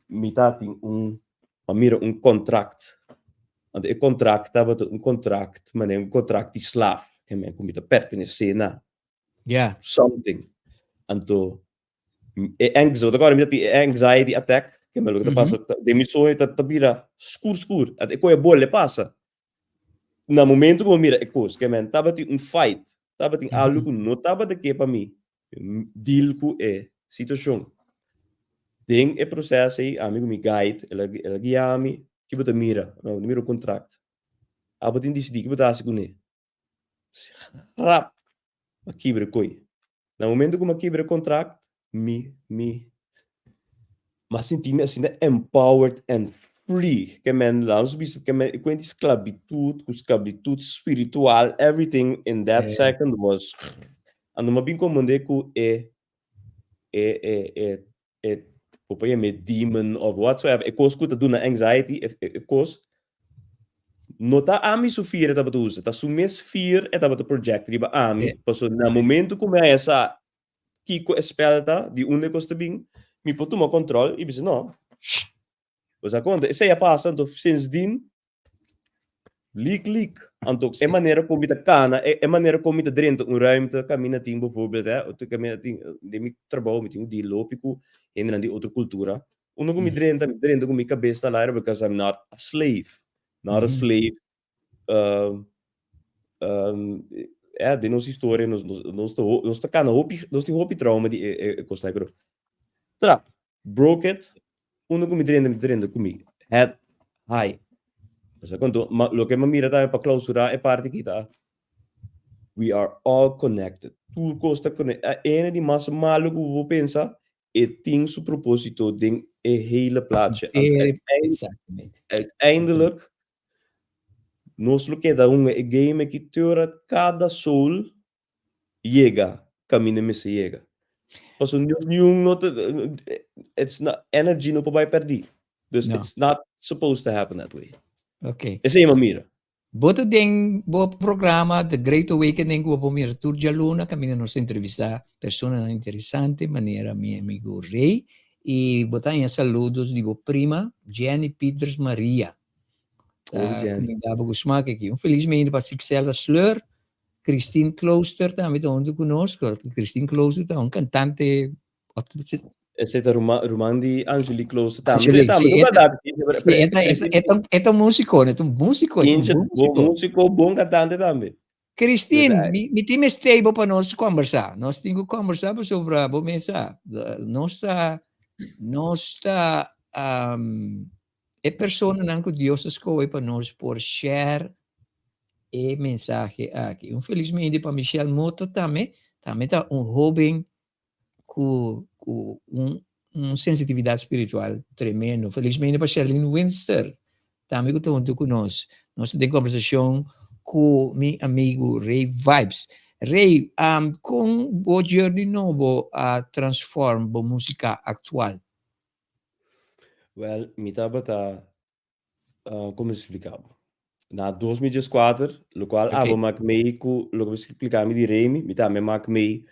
mi tatin un, a mira un contract. Anto e contract tabata un contract manera un contract di slaaf, ke men ku mi ta pertenesé na something. Anto e anx, bo ta kòrda mi ta tin e anxiety attack, ke men loke ta pasa den mi soño ta bira skur skur, anto e koe bole pasa. Na momento ku bo mira e kos, ke men tabatin un fight, tabatin algu ku no tabata ke pa mi deal ku e situashon. Den e proseso ei, ami ku mi guide, el a el a guia mi, ki bo ta mira? Mi ta mira un kontrakt. Abo tin disidí ki bo ta hasi kuné. Rap! Mi a kibra e koi. Na momento ku mi a kibra e kontrakt, mi mi mi a sinti mi asina empowered and free. Ke men laat nos bisa ke men e kuent di sklabitut ku sklabitut spiritual, everything in that second was Anto mi a bin komprende ku e e e e e bo por yama e demon of whatsoever, e kos ku ta duna anxiety, e e kos no ta ami su fear e tabata usa, ta su mes fear e tabata project riba ami, pasobra na momento ku mi a hesa kiko e spel ta, di unda e kos ta bin, mi por tuma control y bisa no, bo sa konta, esei a pasa, anto sindsdien leak leak, anto e manera kon mi ta kana, e manera kon mi ta drenta un ruimte kaminda tin bijvoorbeeld hè, ota kaminda tin den mi trabou mi tin un deal hopi ku hendenan di otro kultura, unda ku mi drenta, mi drenta ku mi kabes ta laira because I'm not a slave, not a slave Ja, den nos historia nos nos nos ta nos ta kana hopi nos tin hopi trauma di e e kosnan pero trap broke it unda ku mi drenta mi drenta ku mi head high Osea konto ma loke mi a mira tambe pa klausurá e parti aki ta we are all connected tur kos ta kone ene di mas malu ku bo por pensa e tin su propósito den e hele plaatje. Exactamente. Uiteindelijk, nos lo keda hunga e game aki te ora kada soul yega kaminda mester yega. Pasobra niun no ta, it's not, energy no por bai pèrdí. Dus it's not supposed to happen that way. Okay. Esei mi a mira. Bo ta den bo programa The Great Awakening ku bo por mira tur djaluna kaminda nos ta entrevistá personanan interesante manera mi amigo Rey i bo ta haña saludos di bo prima Jenny Pieters Maria. Hopi Ta Jenny. kuminda bo ku smak aki. Un felis mainta pa Sixella Sleur, Christine Klooster tambe ta huntu ku nos. Christine Klooster ta un kantante. Esei ta ruman, ruman di Angelique Klooster tambe. Angelique, Tambe, sí, no e ta, cantante, sí, pero, sí, pero, e ta, e ta, e ta, e ta un músico, e ta un músico, e ta un Inche, bon bon músico. músico, bon cantante tambe. Dus Christine, hij, mi, mi tin mester bo pa nos conversa. Nos tin cu conversa pasobra bo mesa. Nos ta, nos ta um, e personanan cu Dios a scoge pa nos por share e mensahe aki. Un feliz mindi pa Michelle Mota tambe, tambe ta un hoben ku ku un un sensitividat spiritual tremendo. Felizmente pa Sherlyn Winster, tambe ku ta huntu ku nos. Nos ta den kombersashon ku mi amigu Ray Vibes. Ray, um, kon bo journey nobo a transform bo músika aktual? Well, mi tabata Kon mi splika bo? Na 2014, lokual abo mak mei ku loke bo splika mi di Remy, mi tambe mak mei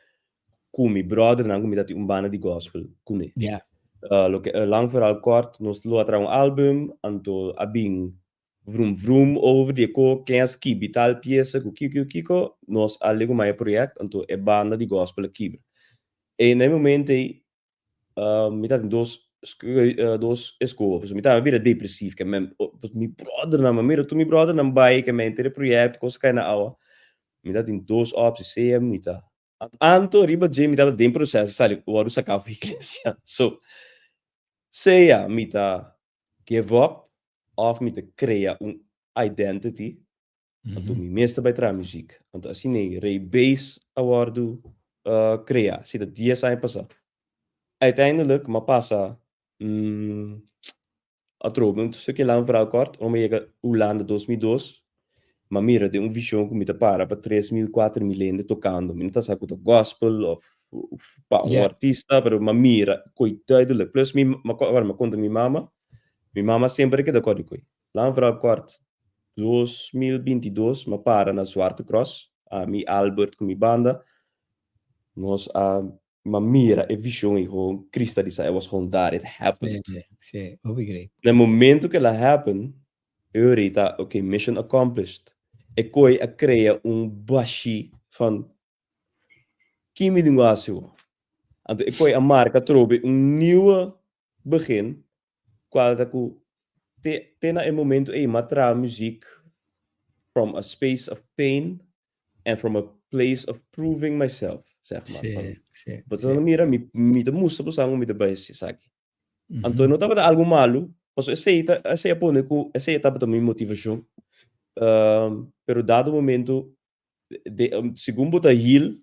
ku mi brothernan ku mi ta tin un banda di gospel kuné. Loke lang verhaal kort, nos lo a traha un album, anto a bin vroom vroom over di e ko ken a skibi tal piesa ku kiko kiko, nos a legumai e project, anto e banda di gospel a kibra. E na e momento ei Mi ta tin dos dos eskoho pasobra mi tabata bira depresief ke men mi brothernan mi mira tur mi brothernan bai ke men henter e proyekto kos a kai na awa mi ta tin dos optie sea mi ta anto riba dje mi tabata den proseso sali wòrdu saka for iglesia so sea mi ta give up. òf mi ta krea un identity, anto mi mes ta bai traha muziek. Anto asina ei Ray Bass a wòrdu kreá, si ta dies aña pasá. Uiteindelijk m'a pasa Atrobe un stukje lang verhaal kort, ora mi yega Hulanda 2002, m'a mira den un vision ku mi ta para pa 3000, 4000 hende tokando. Mi no ta sa ku ta gospel of pa un artista, pero m'a mira koe duidelijk. Plus mi, ora m'a konta mi mama, mi mama semper a keda kòrda koe. Lang verhaal kort, 2022 m'a para na Zwarte Cross, ami, Albert ku mi banda, nos a Ma mira e vision ei gewoon kristalisá, it was gewoon daar, it happened. Sí, sí, hopi great. Na e momento ku el a happen, e ora ei ta, ok, mission accomplished. E koi a krea un bashí van, ki mi tin ku hasi awor? Anto e koi a marka atrobe un nieuwe begin, kual ta ku te te na e momento ei m'a traha muziek from a space of pain and from a place of proving myself, zeg maar. Sí, Van, sí, bo sí. ta mira, mi, mi ta mustra boso ku mi ta bai esaki. Anto Mhm. no tabata algu malu, pasobra esei ta, esei a pone ku esei tabata mi motivashon. Pero dado momento, de, segun bo ta heal,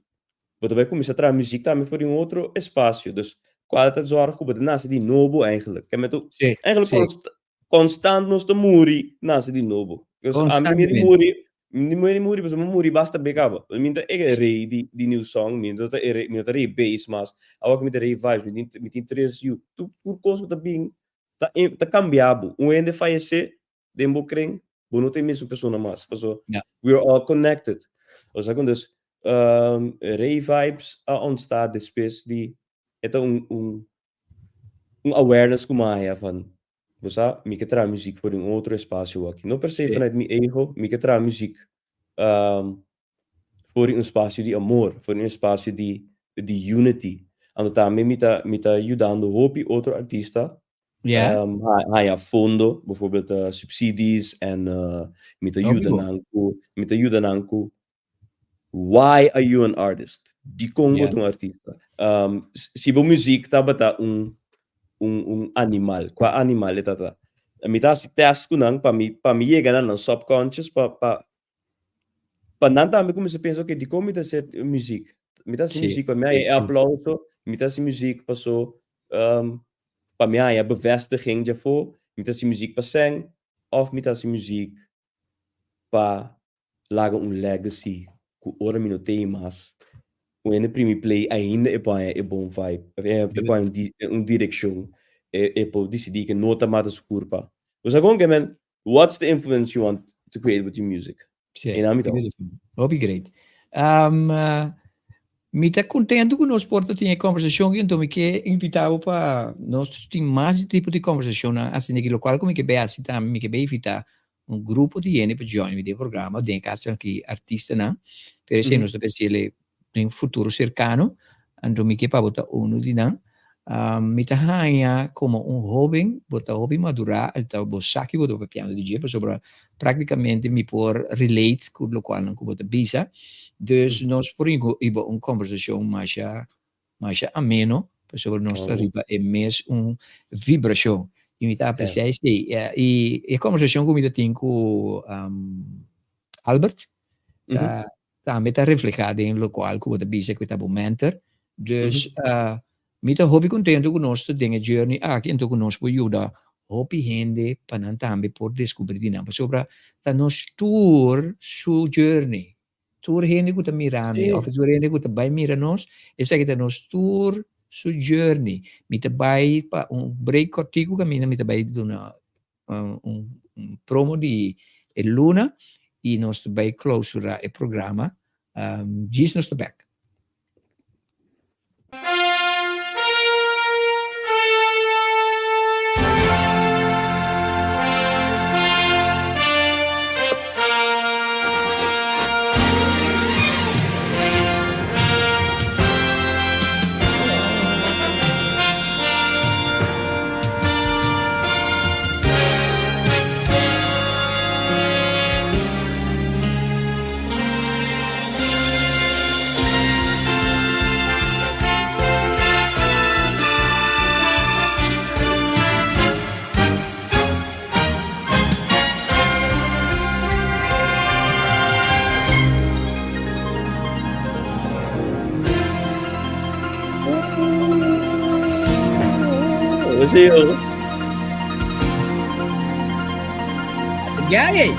bo ta bai kuminsá traha muziek tambe for di un otro espasio. Dus, kual ta zorg ku bo ta nase di nobo eigenlijk. Ke men tu, Sí, eigenlijk sí. konst, konstant nos ta muri, nase di nobo. Dus ami mi Constantemente. muri, mi muri muri, pasobra mi muri basta be kaba. Mi ta e rei di, di new song, mi no ta e rei, mi no ta rei bass mas. Awor ku mi ta rei vibes, mi tin, mi tin tres yu. Tur, tur kos ku ta bin ta, ta kambia bo. Un hende fayesé den bo kren, bo no ta e mesun persona mas. Pasobra Ja. we are all connected. Osea ku dus, rei vibes a ontsta despues di, e ta un, un, un awareness ku mi a haya van, bo sa, mi ke traha muziek for di un otro espacio aki. No per se vanuit mi ego, mi ke traha muziek for di un espacio di amor, for di un espacio di di unity. Anto tambe mi ta mi ta yudando hopi otro artista haya fondo, bijvoorbeeld subsidies en mi ta yuda nan ku mi ta yuda nan ku Why are you an artist? Dikon bo ta un artista? Si bo muziek tabata un un un animal, kua animal e tabata? Mi ta hasi test ku nan pa mi pa mi yega na nan subconscious pa pa pa nan tambe kuminsá pensa, okay, dikon mi ta hasi muziek? Mi ta hasi muziek pa mi haña e aplauso, mi ta hasi muziek paso pa mi haña bevestiging djafó, mi ta hasi muziek pa sèn òf mi ta hasi muziek pa laga un legacy ku ora mi no tei mas, un hende primi play ainda e por haña e bon vibe, e por haña un direkshon, e por disidí ke no ta mata su kurpa. Bo sa kon ke men, what's the influence you want to create with your music? Sí, E nan mi ta. beautiful. Hopi great. Mi ta contento ku nos por ta tin e conversacion aki, anto mi ke invita bo pa nos tin mas di tipo di conversacionnan asina aki, locual ku mi ke bay hasi tambe, mi ke bay invita un grupo di hende pa join mi den e programa, den e caso aki artistanan, pero esei nos ta pensa el den futuro cercano, anto mi ke pa bo ta uno di nan. Mi ta haña como un hoben, bo ta hopi madura, ta bo sa ki bo ta papiando di dje, pasobra practicamente mi por relate cu locualnan cu bo ta bisa, dus nos por hiba un conversacion masha masha ameno, pasobra nos ta riba e mes un vibracion. Y mi ta aprecia esey. Y e conversacion cu mi ta tin cu Albert, ta tambe ta refleha den locual cu bo ta bisa cu ta bo mentor. Dus mi ta hopi contento cu nos ta den e journey aki, anto cu nos por yuda hopi hende pa nan tambe por descubri di nan, pasobra ta nos tur su journey. Tur hende ku ta mira mi òf tur hende ku ta bai mira nos, esaki ta nos tur su journey. Mi ta bai pa un break kòrtiku kaminda mi ta bai duna un promo di e luna i nos ta bai klousura e programa. Djis nos ta bèk. Oye, yo. Gay!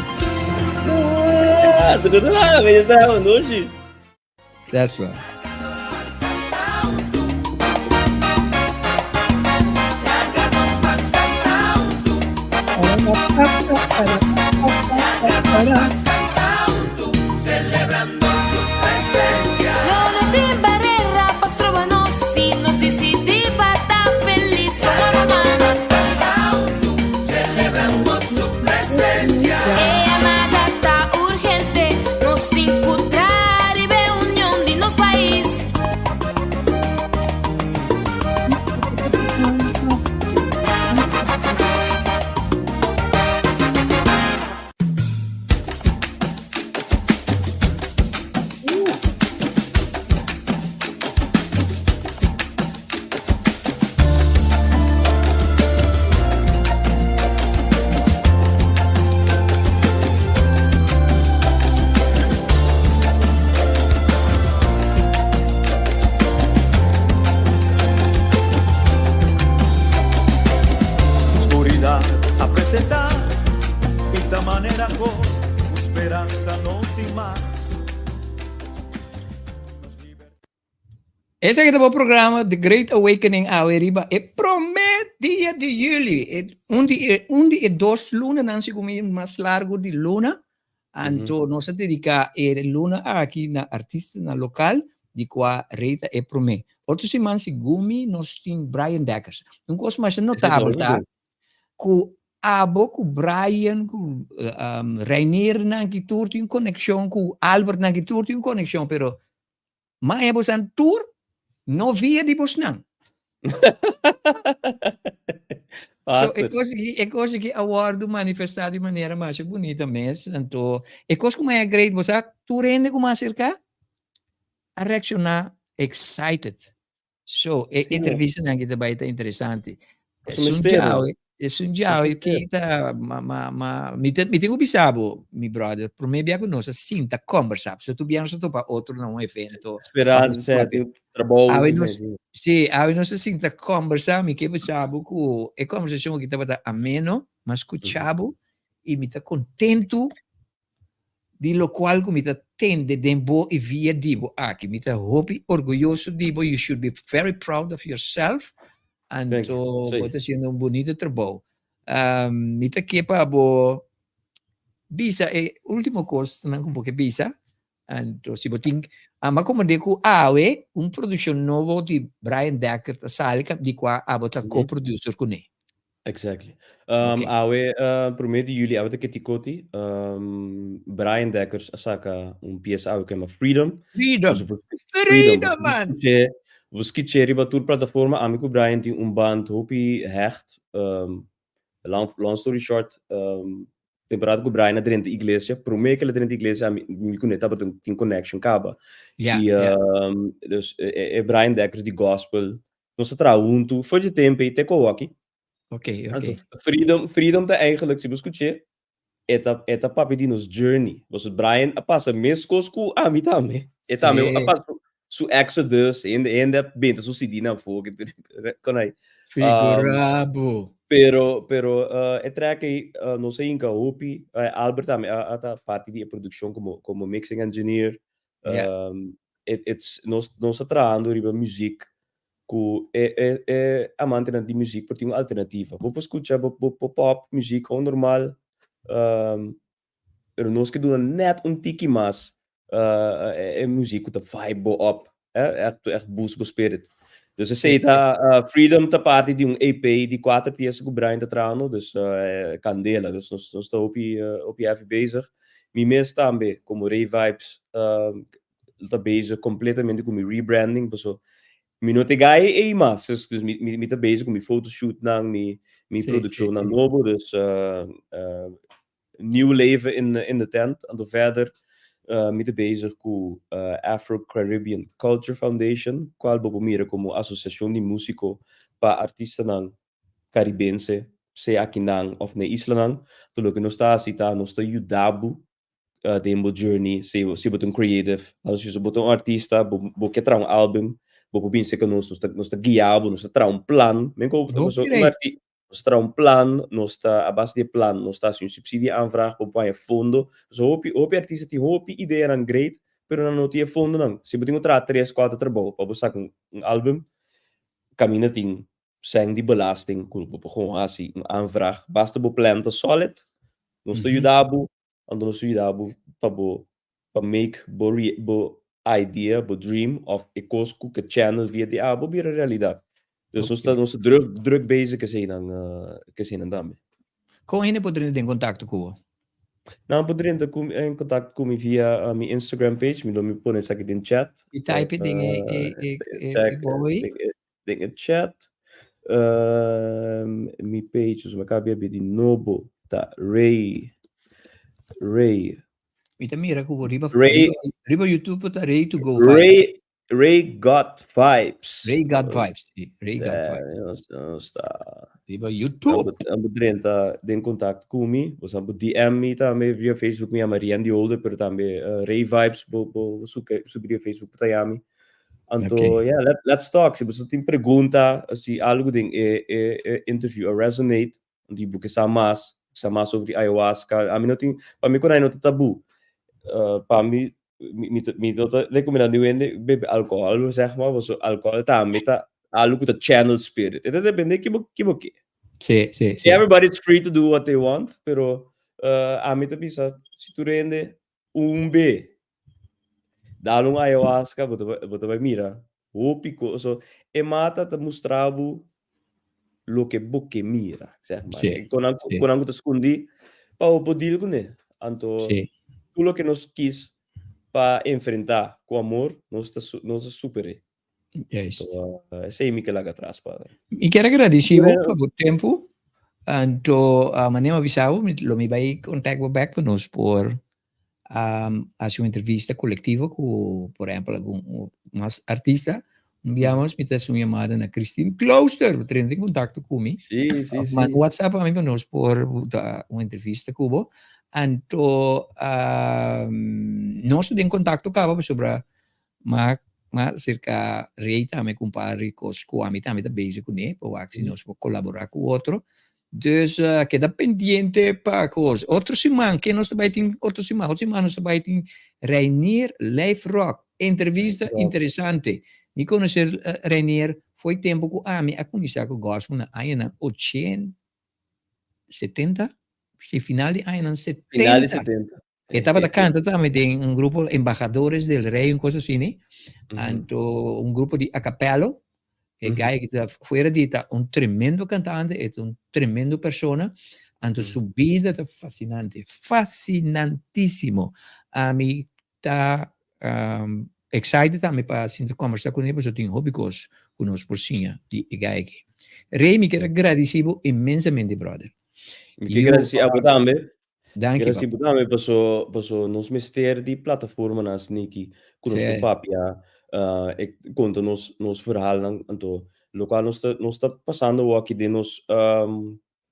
Ah, tu não tá, mas tá, noite. That's right. Lo no tin barera pa stroba nos si nos disidí pa ta felis komo ruman. E yamada ta urgente, nos tin ku traha riba e union di nos pais. Oscuridad a presenta y ta manera cos un speranza no tin mas. Esaki ta bo programa The Great Awakening awe riba e prome dia di juli, e un di e un di e dos lunanan segun mi mas largo di luna. Anto nos a dedica e luna aki na artistanan local di cua Rey ta e prome. Otro siman segun mi nos tin Brian Dekkers. Un cos masha notabel ta cu abo cu Brian cu Reinier nan ki tur tin conexion cu Albert nan ki tur tin conexion pero Maña bosan tur no via di bosnan. So e kos aki, e kos aki a wòrdu manifestá di manera masha bunita mes. Anto e kos ku maña great, bo sa tur hende ku mas serka a reakshoná excited. So, e entrevistanan ki ta bai ta interesante. Esun Esun djawe, esun djawe ki ta, ma, ma, ma, mi ta, mi tin ku bisa bo, mi brother, promé bia ku nos a sinta kòmbersá, pasobra tur bia nos a topa otro na un evento. Spera, sea, tin trabou. Awe nos, sí, awe nos a sinta kòmbersá, mi ke bisa bo ku e kòmbersashon aki tabata ameno, m'a skucha bo i mi ta kontentu Di locual cu mi ta tende den bo y via di bo aki. Mi ta hopi orguyoso di bo, you should be very proud of yourself. Anto bo ta haciendo un bunito trabou. Mi ta ke pa bo bisa e ultimo cosnan cu bo ke bisa. Anto si bo tin, amba comprende cu awe un produccion nobo di Brian Dekker ta sali di cua abo ta co-producer cune. Exactly. Um, okay. Awe, uh, prome di juli, awe ta ketikoti, um, Brian Dekkers a saka un pieza awe que Freedom. Freedom. Freedom, man! Bo skiche riba tur plataforma, ami ku Brian tin un band hopi hecht. Um, long, long story short, um, temporada ku Brian a drenta iglesia, prome ke el a drenta iglesia, mi, mi ku ne tabata tin connection kaba. Yeah, I, yeah. um, dus, e, e Brian Dekkers di gospel, Nos a traha huntu for dje tempu ei te ku awoki. Ok, ok. Anto Freedom, Freedom ta eigenlijk, si bo skuch'é, e ta, e ta papia di nos journey. Pasobra Brian a pasa meskos ku ami tambe. E tambe a Sí. pasa su exodus, hende, hende a benta su CD nan afó, ki tur kon ai. Figura bo. Pero, pero e track ei nos a hinka hopi. Albert tambe a, a ta parti di e produkshon komo, komo mixing engineer. Yeah. It, it's, nos, nos ta trahando riba muziek ku e, e, e amantenan di muziek por tin un alternativa. Bo por skucha bo, bo, bo pop muziek gewoon normal, pero nos ke duna net un tiki mas uh, e, e muziek ku ta vibe bo op, eh, echt, echt boost bo spirit. Dus esei ta, Freedom ta parti di un EP di kuater piesa ku Brian ta trahando, dus uh, kandela. Dus nos, nos ta hopi, uh, hopi heavy bezig. Mi mes tambe, komo Ray Vibes, ta bezig kompletamente ku mi rebranding, paso mi no ta e guy ei mas, dus mi, mi, mi ta bezig ku mi photoshootnan, mi, mi produkshonnan nobo, dus nieuw leven in, in de tent. Anto verder mi ta bezig ku Afro Caribbean Culture Foundation, kual bo por mira komo asosiashon di músiko pa artistanan karibense, sea akinan òf na e islanan. Anto loke nos ta hasi ta nos ta yuda bo den bo journey, si bo ta un creative, si bo ta un artista, bo ke traha un album, Bo por bin serka nos, nos ta guia bo, nos ta traha un plan. Men ku Hopi pasobra un rei. arti nos ta traha un plan, nos ta a base di e plan nos ta hasi un subsidieaanvraag pa bo haña fondo. Pasobra hopi hopi artista tin hopi ideanan great, pero nan no tin e fondonan. Si bo tin ku traha tres, kuater trabou pa bo saka un album, kaminda tin sèn di belasting ku bo por gewoon hasi un aanvraag. Basta bo plan ta solid, nos ta yuda bo, anto nos ta yuda bo pa bo pa make bo bo idea, bo dream of e kos ku ke channel via di abo bira realidat. Dus nos ta nos ta druk druk bezig ku eseinan tambe. Kon hende por drenta den kontakto ku bo? Nan por drenta ku en kontakto ku mi via mi Instagram page, mi lo mi pone esaki den chat. I type den e e e e bobo ei. Den e chat. Mi page, dus mi acaba di di nobo, ta Ray, Ray. Mi ta mira ku riba, Ray, riba, riba YouTube ta Ray to go vibes. Ray, Ray Got Vibes. Ray Got Vibes, sí, Ray Got Vibes. Nos ta Riba YouTube. Abo drenta den contact ku mi, bo sa bo DM mi tambe via Facebook, mi yama Riandy Holder, pero tambe Ray Vibes, bo bo suke subi riba Facebook bo ta yami. Anto, Okay. yeah, let's talk. Si bo tin pregunta, si algo den e interview a resonate, di bo ke sa mas over di ayahuasca, ami no tin, pa mi konai no ta tabú. Pa mi, mi no ta recomenda ni hende bebe alcohol, zeg maar, paso alcohol tambe ta algo ku ta channel spirit. E ta depende ki bo ke. Everybody's free to do what they want, pero ami ta bisa, si tur hende un be dal un ayahuasca, bo ta bai mira hopi so e mata ta mustra bo loke bo ke mira, zeg maar. Kon kon ku ta skondí pa bo por deal kuné. Anto tur loke nos kies pa enfrentá ku amor, nos ta super'é. So, esei mi ke laga atras, padre. Mi ke gradisí bo pa bo tempu. Anto, manera mi a bisa bo, lo mi bai contact bo back pa nos por hasi un entrevista kolektivo ku, por ehèmpel, algun mas artista. Un dia mas mi ta hasi un yamada na Christine Klooster, bo drenta den kontakto ku mi. Manda WhatsApp pa mi pa nos por da un entrevista ku bo. Anto, nos ta den kontakto kaba pasobra m'a aserká Rey tambe ku un par di kos ku ami tambe ta bezig kuné pa wak si nos por kolaborá ku otro. Dus keda pendiente pa kos. Otro siman, ken nos ta bai tin otro siman? Otro siman nos ta bai tin Reinier Lijfrock. Entrevista interesante. Mi konosé Reinier fo'i tempu ku ami a kuminsá ku gospel na añanan 80, 70? Si, final di añanan Final di 70. 70. E tabata kanta tambe den un grupo Embajadores del Rey, un kos asina. Anto un grupo di a cappella. E guy ku ta fuera di ta un tremendo kantante, e ta un tremendo persona. Anto su bida ta fasinante, fasinantísimo. Ami ta excited tambe pa sinta kombersá kuné pasobra tin hopi kos ku nos por siña di e guy aki. Rey, mi kier a gradisí bo inmensamente, brother. Mi ke gradisí abo tambe. Danki, Gradisí bo tambe paso nos mester di plataformanan asina ku nos por papia, e konta nos verhaalnan, anto lokual nos ta pasando awor aki den nos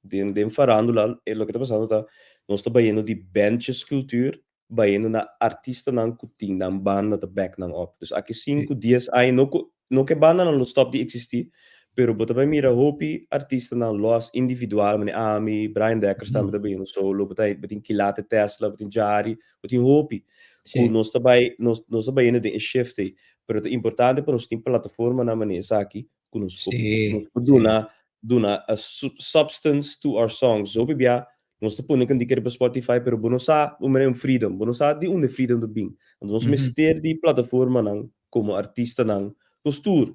den farándula, e loke ta pasando ta nos ta bayendo di bandjescultuur bayendo na artistanan ku tin nan banda ta back nan op. Dus aki 5, 10 aña no ku no ke bandanan lo stop di eksistí, pero bo ta bai mira hopi artistanan los individual, manera ami, Brian Dekkers tambe ta bayendo solo, bo tin Kilate Tesla, bo tin Jari, bo tin hopi. Ku nos ta bayendo den e shift ei. Pero ta importante pa nos tin plataformanan manera esaki ku nos por duna a substance to our songs. Hopi bia nos ta pone kantika riba Spotify, pero bo no sa un manera un freedom, bo no sa di unda e freedom ta bin. Anto nos mester di plataformanan komo artistanan, nos tur,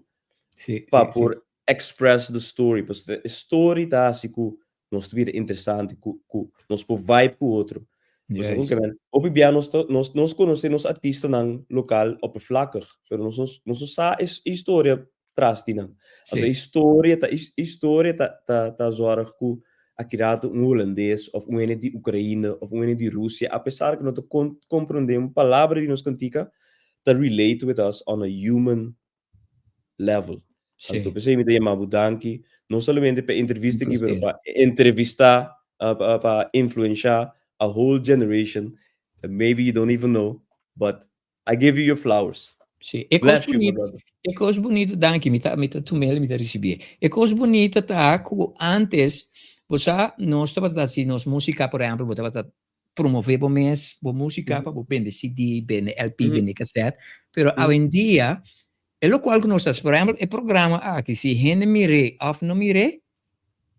pa por express the story. Pasobra e story ta hasi ku nos ta bira interesante, ku nos por vibe ku otro. Pasobra hopi bia nos konosé nos artistanan lokal oppervlakkig, pero nos no sa e historia tras di nan. Anto e historia ta zorg ku aki rato un hulandes òf un hende di Oekraïne òf un hende di Rusia, apesar ku no ta komprondé un palabra di nos kantika, ta relate with us on a human level. Anto p'esei mi ta yama bo danki, no solamente pa e entrevista Un aki, pero plaser. pa entrevistá, pa influenshá a whole generation that maybe you don't even know, but I give you your flowers. Si, e kos bunita, e kos bunita, danki, mi ta, mi ta tumel, mi ta ricibié. E kos bunita ta ku antes, bo sa, nos tabata hasi nos músika, por ehèmpel, bo tabata promové bo mes, bo músika, pa bo bende CD, bende LP, bende cassette, pero awendia, e lokual ku nos ta hasi, por ehèmpel, e programa aki, si hende mir'é òf no mir'é,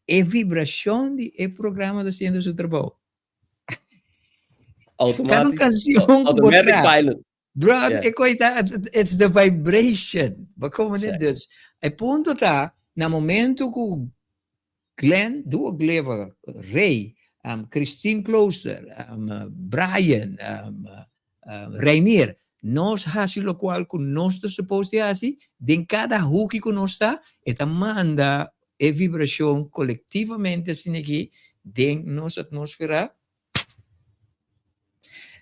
e vibrashon di e programa ta hasiendo su trabou. Kada un kanshon ku bo Automatic traha. pilot. Brother, e koi ta, it's the vibration. Bo komo ne? Dus, e punto ta, na momento ku Glenn, Duo Gleva, Ray, Christine Klooster, Brian, Reinier, nos hasi lokual ku nos ta supos di hasi, den kada huki ku nos ta, e ta manda e vibrashon kolektivamente asina aki den nos atmosfera.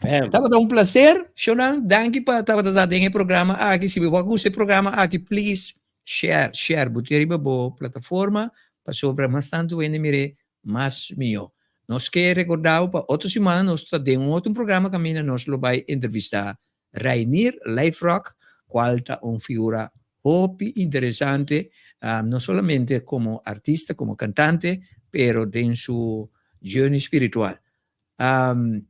Bam. Tabata un placer, Shonan. Danki pa tabata ta den e programa aki. Si bo a gusta e programa aki, please share, share. Bo tin riba bo plataforma pasobra mas tantu hende mir'é, mas mihó. Nos ke rekordá bo pa otro siman nos ta den un otro programa kaminda nos lo bai entrevistá Reinier Lijfrock, kual ta un figura hopi interesante, no solamente komo artista, komo kantante, pero den su journey spiritual.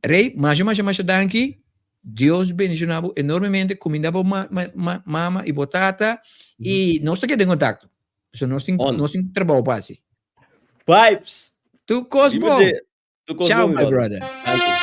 Rey, masha masha masha danki. Dios bendiciona bo enormemente. Cuminda bo mama y bo tata. Y nos ta keda en contacto. So nos tin, nos tin trabou pa haci. Vibes! Tur cos bon. Tur cos Ciao, bon, my brother. Thank you.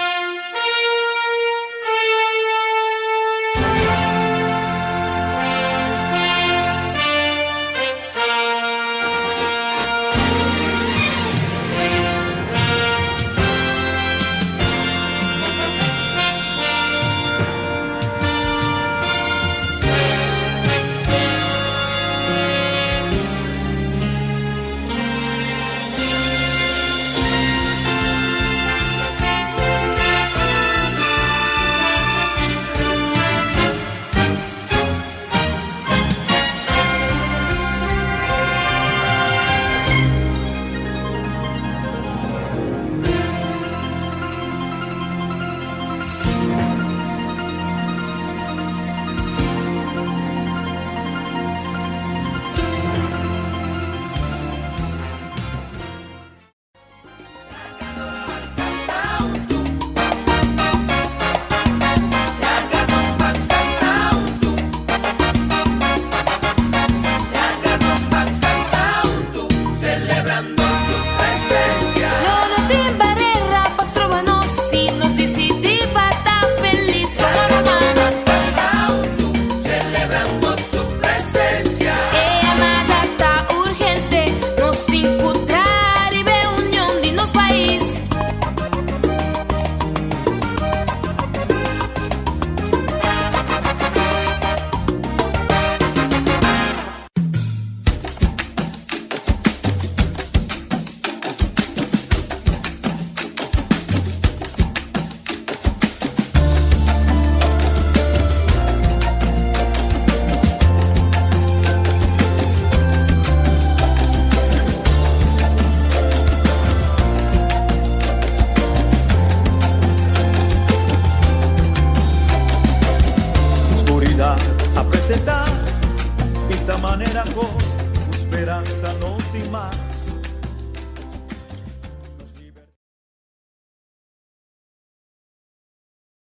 Oscuridad a presenta, pinta manera cos, cu speranza no tin mas.